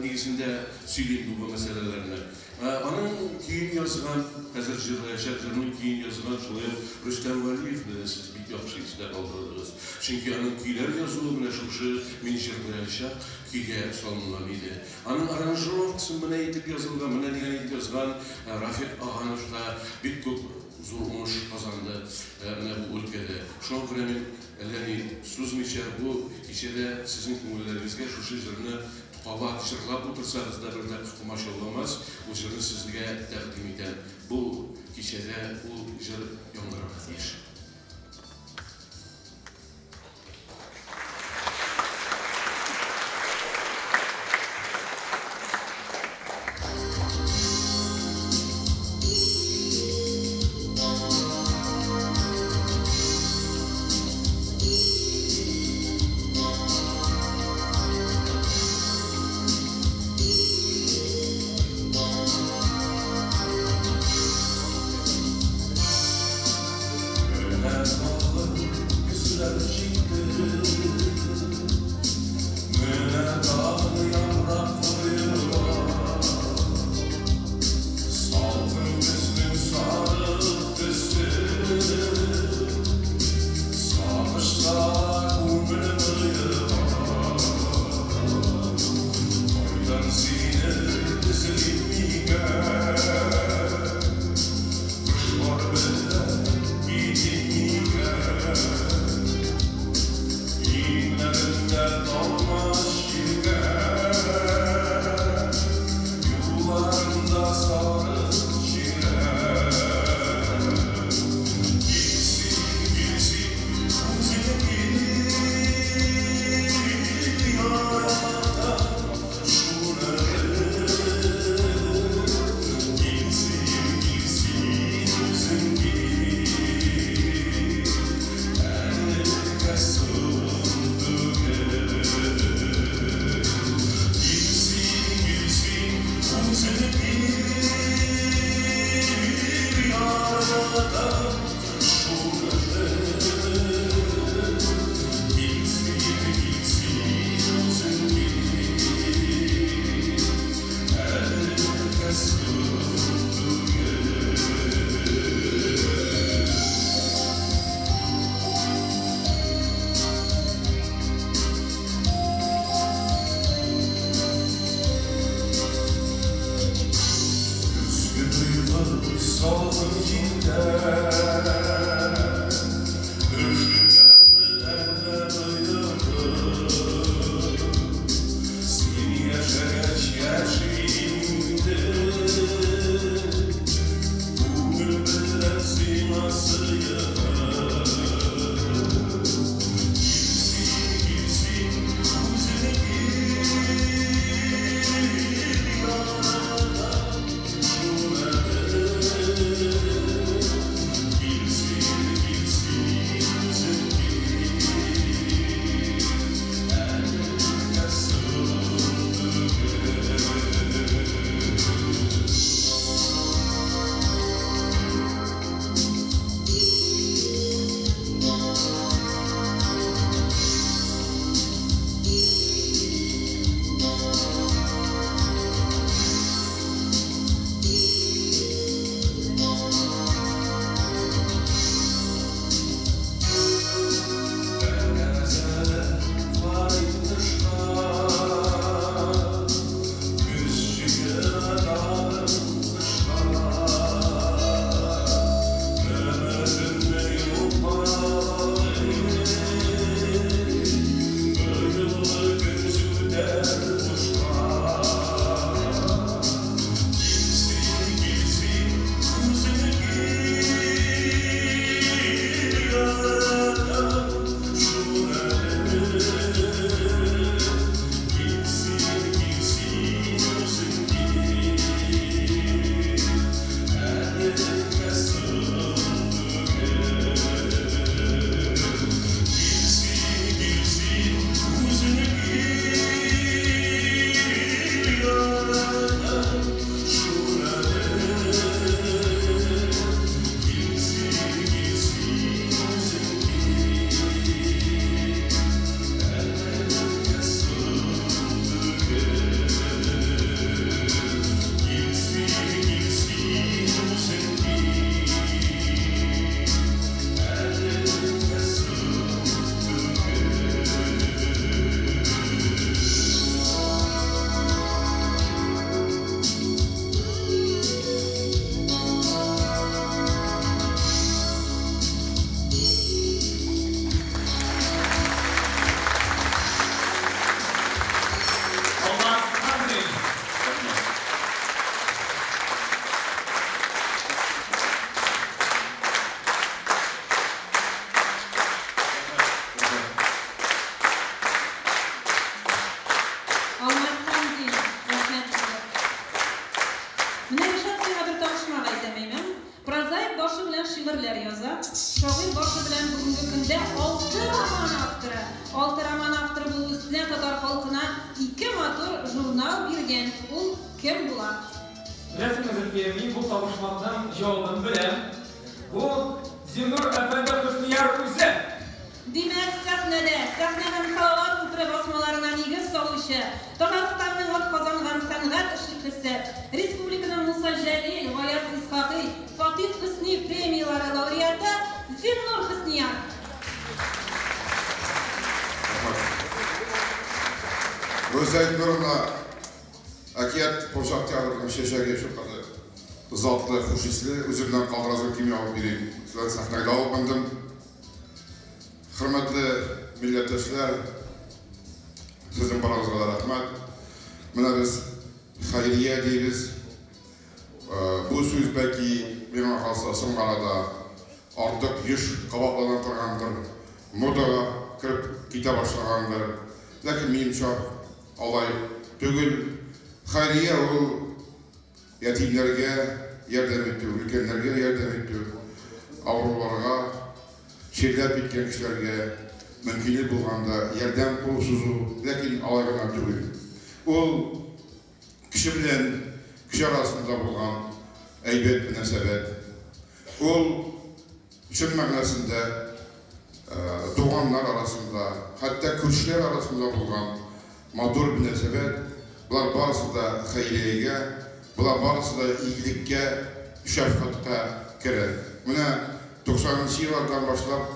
нигезендә сөйлим бу мәсьәләләрне. Аның көен язган, хәзер җырлаячак җырның көен язган шулай ук Рөстәм Вәлиевны да сез бик яхшы истә калдырдыгыз. Чөнки аның көйләр язуы менә шушы мин җырлаячак көйгә салынган иде. Аның аранжировкасы. Аранжировкасы менә итеп язылган, менә дигән итеп язган Рафик Аганов та бик күп зур уңыш казанды менә бу өлкәдә. Шуңа күрә мин әллә ни сузмыйча бу кичәдә сезнең күңелләрегезгә шушы җырны кабат җырлап утырсагыз да бер дә комачауламас, ул җырны сезгә тәкъдим итәм. Бу кичәдә ул җыр яңгырарга тиеш. Шагыйрь башы белән бүгенге көндә алты роман авторы. Алты роман авторы булу өстенә татар халкына ике матур журнал биргән. Ул кем була? Беләсеңме, Зөлфия, мин бу табышмакның җавабын беләм. Бу Зиннур әфәнде Хөснияр үзе! Димәк, сәхнәдә, сәхнә һәм Салават күпере басмаларына нигез салучы, Татарстанның атказанган сәнгать эшлеклесе, республиканың Муса Җәлил, Гаяз Исхакый, Фатих Хөсни премияләре лауреаты Зиннур Хөснияр! Рәхмәт. Роза Илнуровна, Әкият курчак театрының чәчәге шулкадәр затлы, хуш исле. Үземнән калдырасым килми, алып йөрим. Сездән сәхнәгә дә алып мендем. Хөрмәтле милләттәшләр, сезнең барыгызга да рәхмәт. Менә без хәйрия дибез. Бу сүз бәлки миңа калса соңгы арада артык еш кабатлана торгандыр, модага кереп китә башлагандыр. Ләкин минемчә алай түгел. Хәйрия ул Ятимнәргә ярдәм итү, өлкәннәргә ярдәм итү, авыруларга, чирләп киткән кешеләргә мөмкинлек булганда ярдәм кулы сузу, ләкин алай гына түгел. Ул кеше белән кеше арасында булган әйбәт мөнәсәбәт. Ул чын мәгънәсендә туганнар арасында, хәтта күршеләр арасында булган Матур мөнәсәбәт, болар барысы да хәйриягә, болар барысы да игелеккә, шәфкатькә керә. Менә туксанынчы еллардан башлап,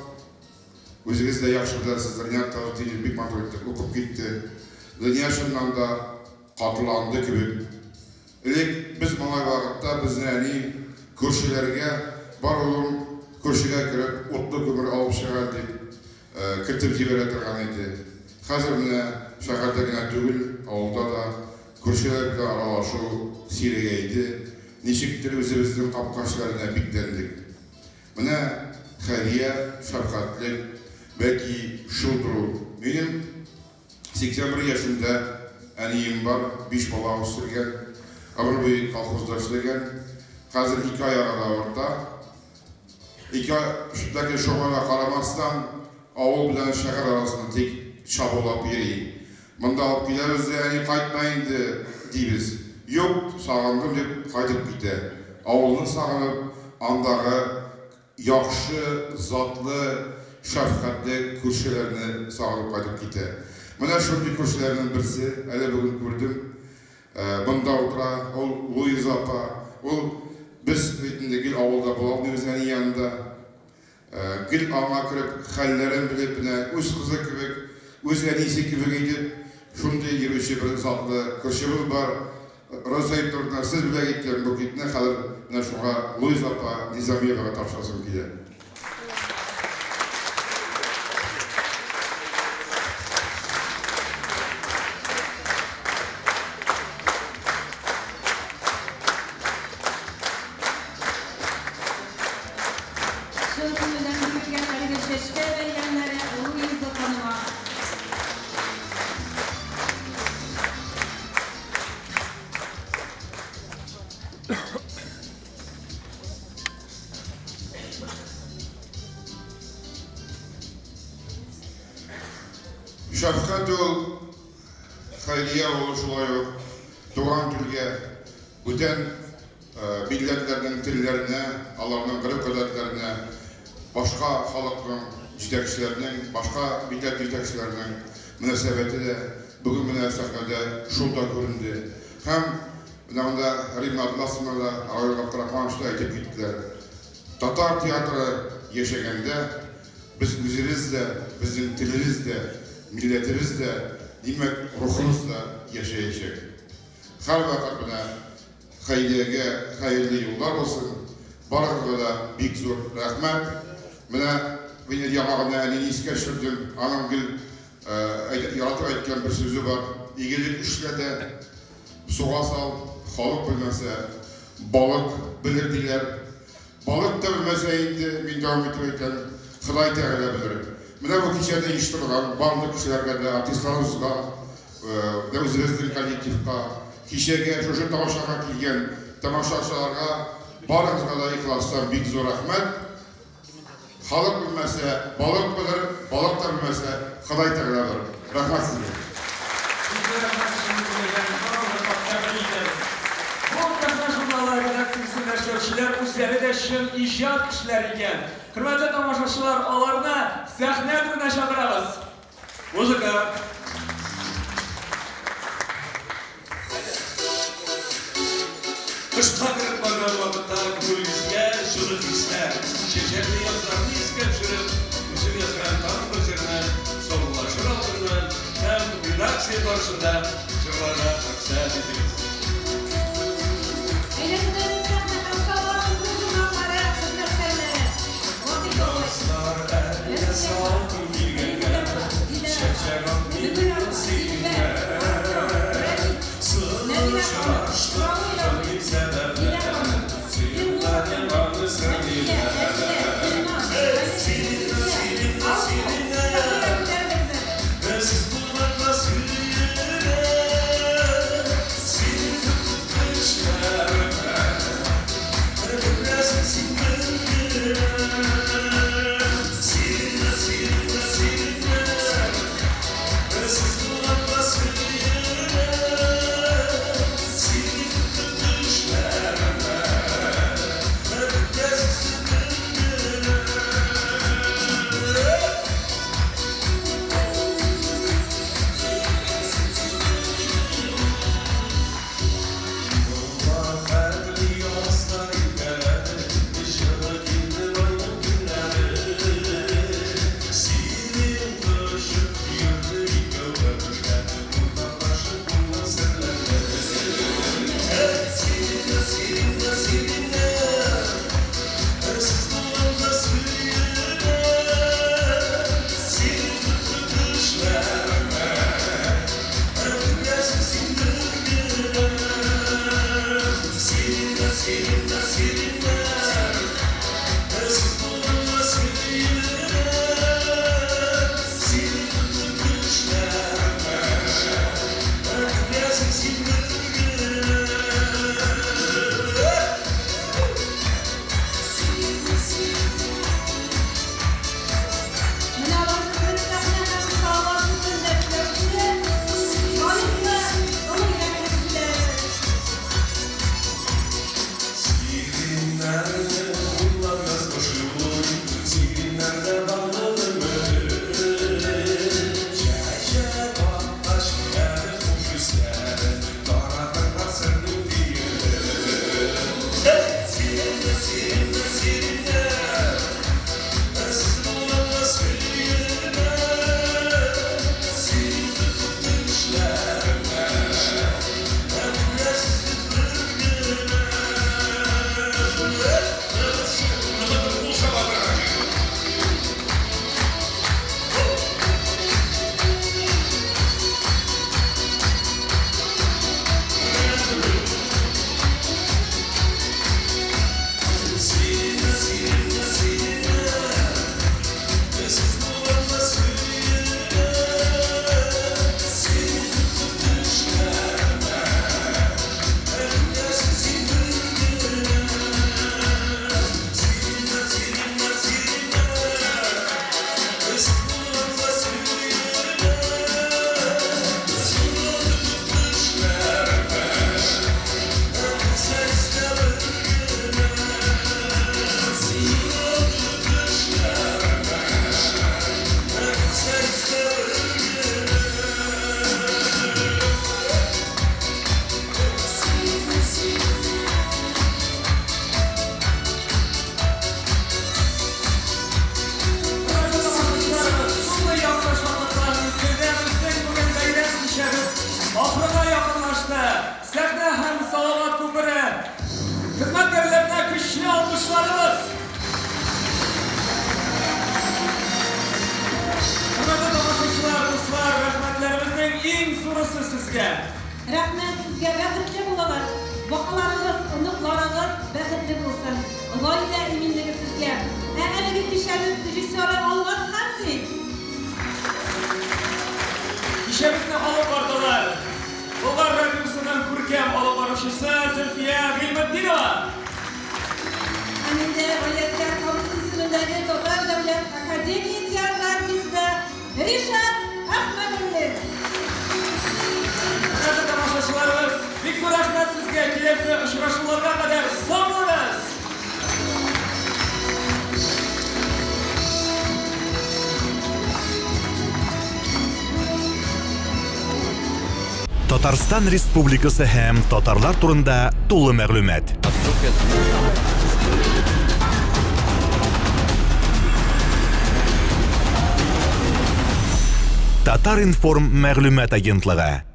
үзегез дә яхшы беләсез, Ринат Таҗетдинов бик матур итеп укып китте. Дөнья чыннан да катыланды кебек. Элек без малай вакытта безне әни күршеләргә, бар улым, күршегә кереп утлы күмер алып чык әле дип кертеп җибәрә торган иде. Хәзер менә шәһәрдә генә түгел, авылда да күршеләр белән аралашу сирәгәйде, ничектер үзебезнең капка эчләренә бикләндек. Менә хәйрия, шәфкатьлек, бәлки шулдыр ул. Минем 81 яшемдә әнием бар, биш бала үстергән, гомер буе колхозда эшләгән. Хәзер ике аягы да авырта. Ике, ләкин шуңа да карамастан, авыл белән шәһәр арасында тик чабулап йөри. Монда алып киләбез дә, әни, кайтма инде, дибез. Юк, сагындым, дип кайтып китә. Авылны сагынып, андагы Яхшы, затлы, шәфкатьле күршеләрне сагынып кайтып китә. Менә шундый күршеләрнең берсе, әле бүген күрдем, монда утыра, ул Луиза апа. Ул, без бит инде гел авылда була алмыйбыз әни янында. Гел аңа кереп, хәлләрен белеп, менә үз кызы кебек, үз әнисе кебек итеп, шундый йөрүче бер затлы күршебез бар. Роза Викторовна, сез бүләк иткән букетны хәзер менә шуңа Луиза апа Низамиевага тапшырасым килә. Чын күңелдән бирелгән әлеге чәчкә бәйләмнәре Луиза ханыма. Шәфкать ул, хәйрия ул шулай ук туган телгә, бүтән милләтләрнең телләренә, аларның гореф-гадәтләренә, башка халыкның җитәкчеләренең, башка милләт җитәкчеләренең мөнәсәбәте дә Бүген менә сәхнәдә шул да күренде. Һәм менә монда Римма Атласовна да, Равил Габдрахманович та әйтеп киттеләр. Татар театры яшәгәндә без үзебез дә, безнең телебез дә, милләтебез дә, димәк, рухыбыз да яшәячәк. Һәрвакыт менә Хәйриягә хәерле юллар булсын. Барыгызга да бик зур рәхмәт. Менә мин яңа гына әнине искә төшердем. Аның гел яратып әйткән бер сүзе бар. Игелек эшлә дә, суга сал, халык белмәсә, балык белер диләр. Балык та белмәсә инде, мин дәвам итеп әйтәм, Ходай Тәгалә белер. Менә бу кичәне оештырган барлык кешеләргә дә, артистларыбызга, менә үзебезнең коллективка, кичәгә, шушы тамашага килгән тамашачыларга барыгызга да ихластан бик зур рәхмәт. Халык белмәсә, балык белер, балык та белмәсә, Ходай Тәгалә белер. Рәхмәт сезгә. Сезгә рәхмәт чын күңелдән, барыгызны да тәбрик итәбез. Бу Сәхнә журналы редакциясендә эшләүчеләр үзләре дә чын иҗат кешеләре икән. Хөрмәтле тамашачылар, аларны сәхнә түренә чакырабыз. Музыка! Кышка кереп барган вакытта күңелегезгә җылы хисләр, чәчәкле язларны искә төшереп, үзем язган тагын бер җырны саубуллашыр алдыннан һәм редакция каршында җырларга рөхсәт итегез. Әйләндереп сәхнә һәм Сабан туй журналлары хезмәткәрләре. Вахит абый. Язлар әллә салкын килгәнгә, Чәчәк атмый быел сиңа. Сочраштык дип сәбәпләр, Сыйфта яман серлиләр. Синеңне, синеңне, синеңне, Без булганга сөенә. Синең төшләреңә Беләсең син бер генә. Синеңне, синеңне, синеңне, Без булганга сөенә. Синең төшләреңә Беләсең син бер генә. Хәтле язлар иркәләде, Җылы килде майның көннәре. Синең кочып йөрдек икәү бергә, Уртаклашып күңел серләрне. Синеңне, синеңне, синеңне, Без булганга сөенә. Синең төшләреңә Беләсең син бер генә. Синеңне, синеңне, синеңне, Без булганга сөенә. Синең төшләреңә Беләсең син бер генә. Менә алар безнең сәхнә һәм Салават күперендә эшләүче лаеклы, олы йөрәкле кешеләребез. Сириннәрне уйлап язмыш юлын, Сириннәрдә барлык өмет. Чәчәк аткач, әле хуш исләре Таратырга сернең төенен. Сиринне, сиринне, сиринне, Без булганга сөенә. Синең төшләреңә Беләсең син бер генә. Кул чабарга. Синеңне, синеңне, синеңне, Без булганга сөенә. Синең төшләреңә Беләсең син бер генә. Синеңне, синеңне, синеңне, Без булганга сөенә. Синең төшләреңә Беләсең бер генә. Синең төшләреңә Беләсең бер генә. Хөрмәтле тамашачыларыбыз, шундый якты шатлыклар мизгелдә безнең бүген бәйрәм кичәбез ахырына якынлашты. Сәхнә һәм Салават күпере хезмәткәрләренә көчле алкышларыбыз. Хөрмәтле тамашачылар, дуслар, рәхмәтләребезнең иң зурысы сезгә. Рәхмәт сезгә, бәхетле булыгыз. Балаларыгыз, оныкларыгыз бәхетле булсын. Гаилә иминлеге сезгә. Ә әлеге кичәнең режиссеры Алмаз Хәмзин. Кичәбезне алып бардылар. Болгар радиосының күркәм алып баручысы Зөлфия Гыйльметдинова. Һәм инде Галиәсгар Камал исемендәге татар дәүләт академия театры артисты Ришат Әхмәдуллин. Хөрмәтле тамашачыларыбыз, бик зур рәхмәт сезгә, киләсе очрашуларга кадәр сау булыгыз! Татарстан Республикасы һәм татарлар турында тулы мәгълүмат. Татар-информ мәгълүмат агентлыгы.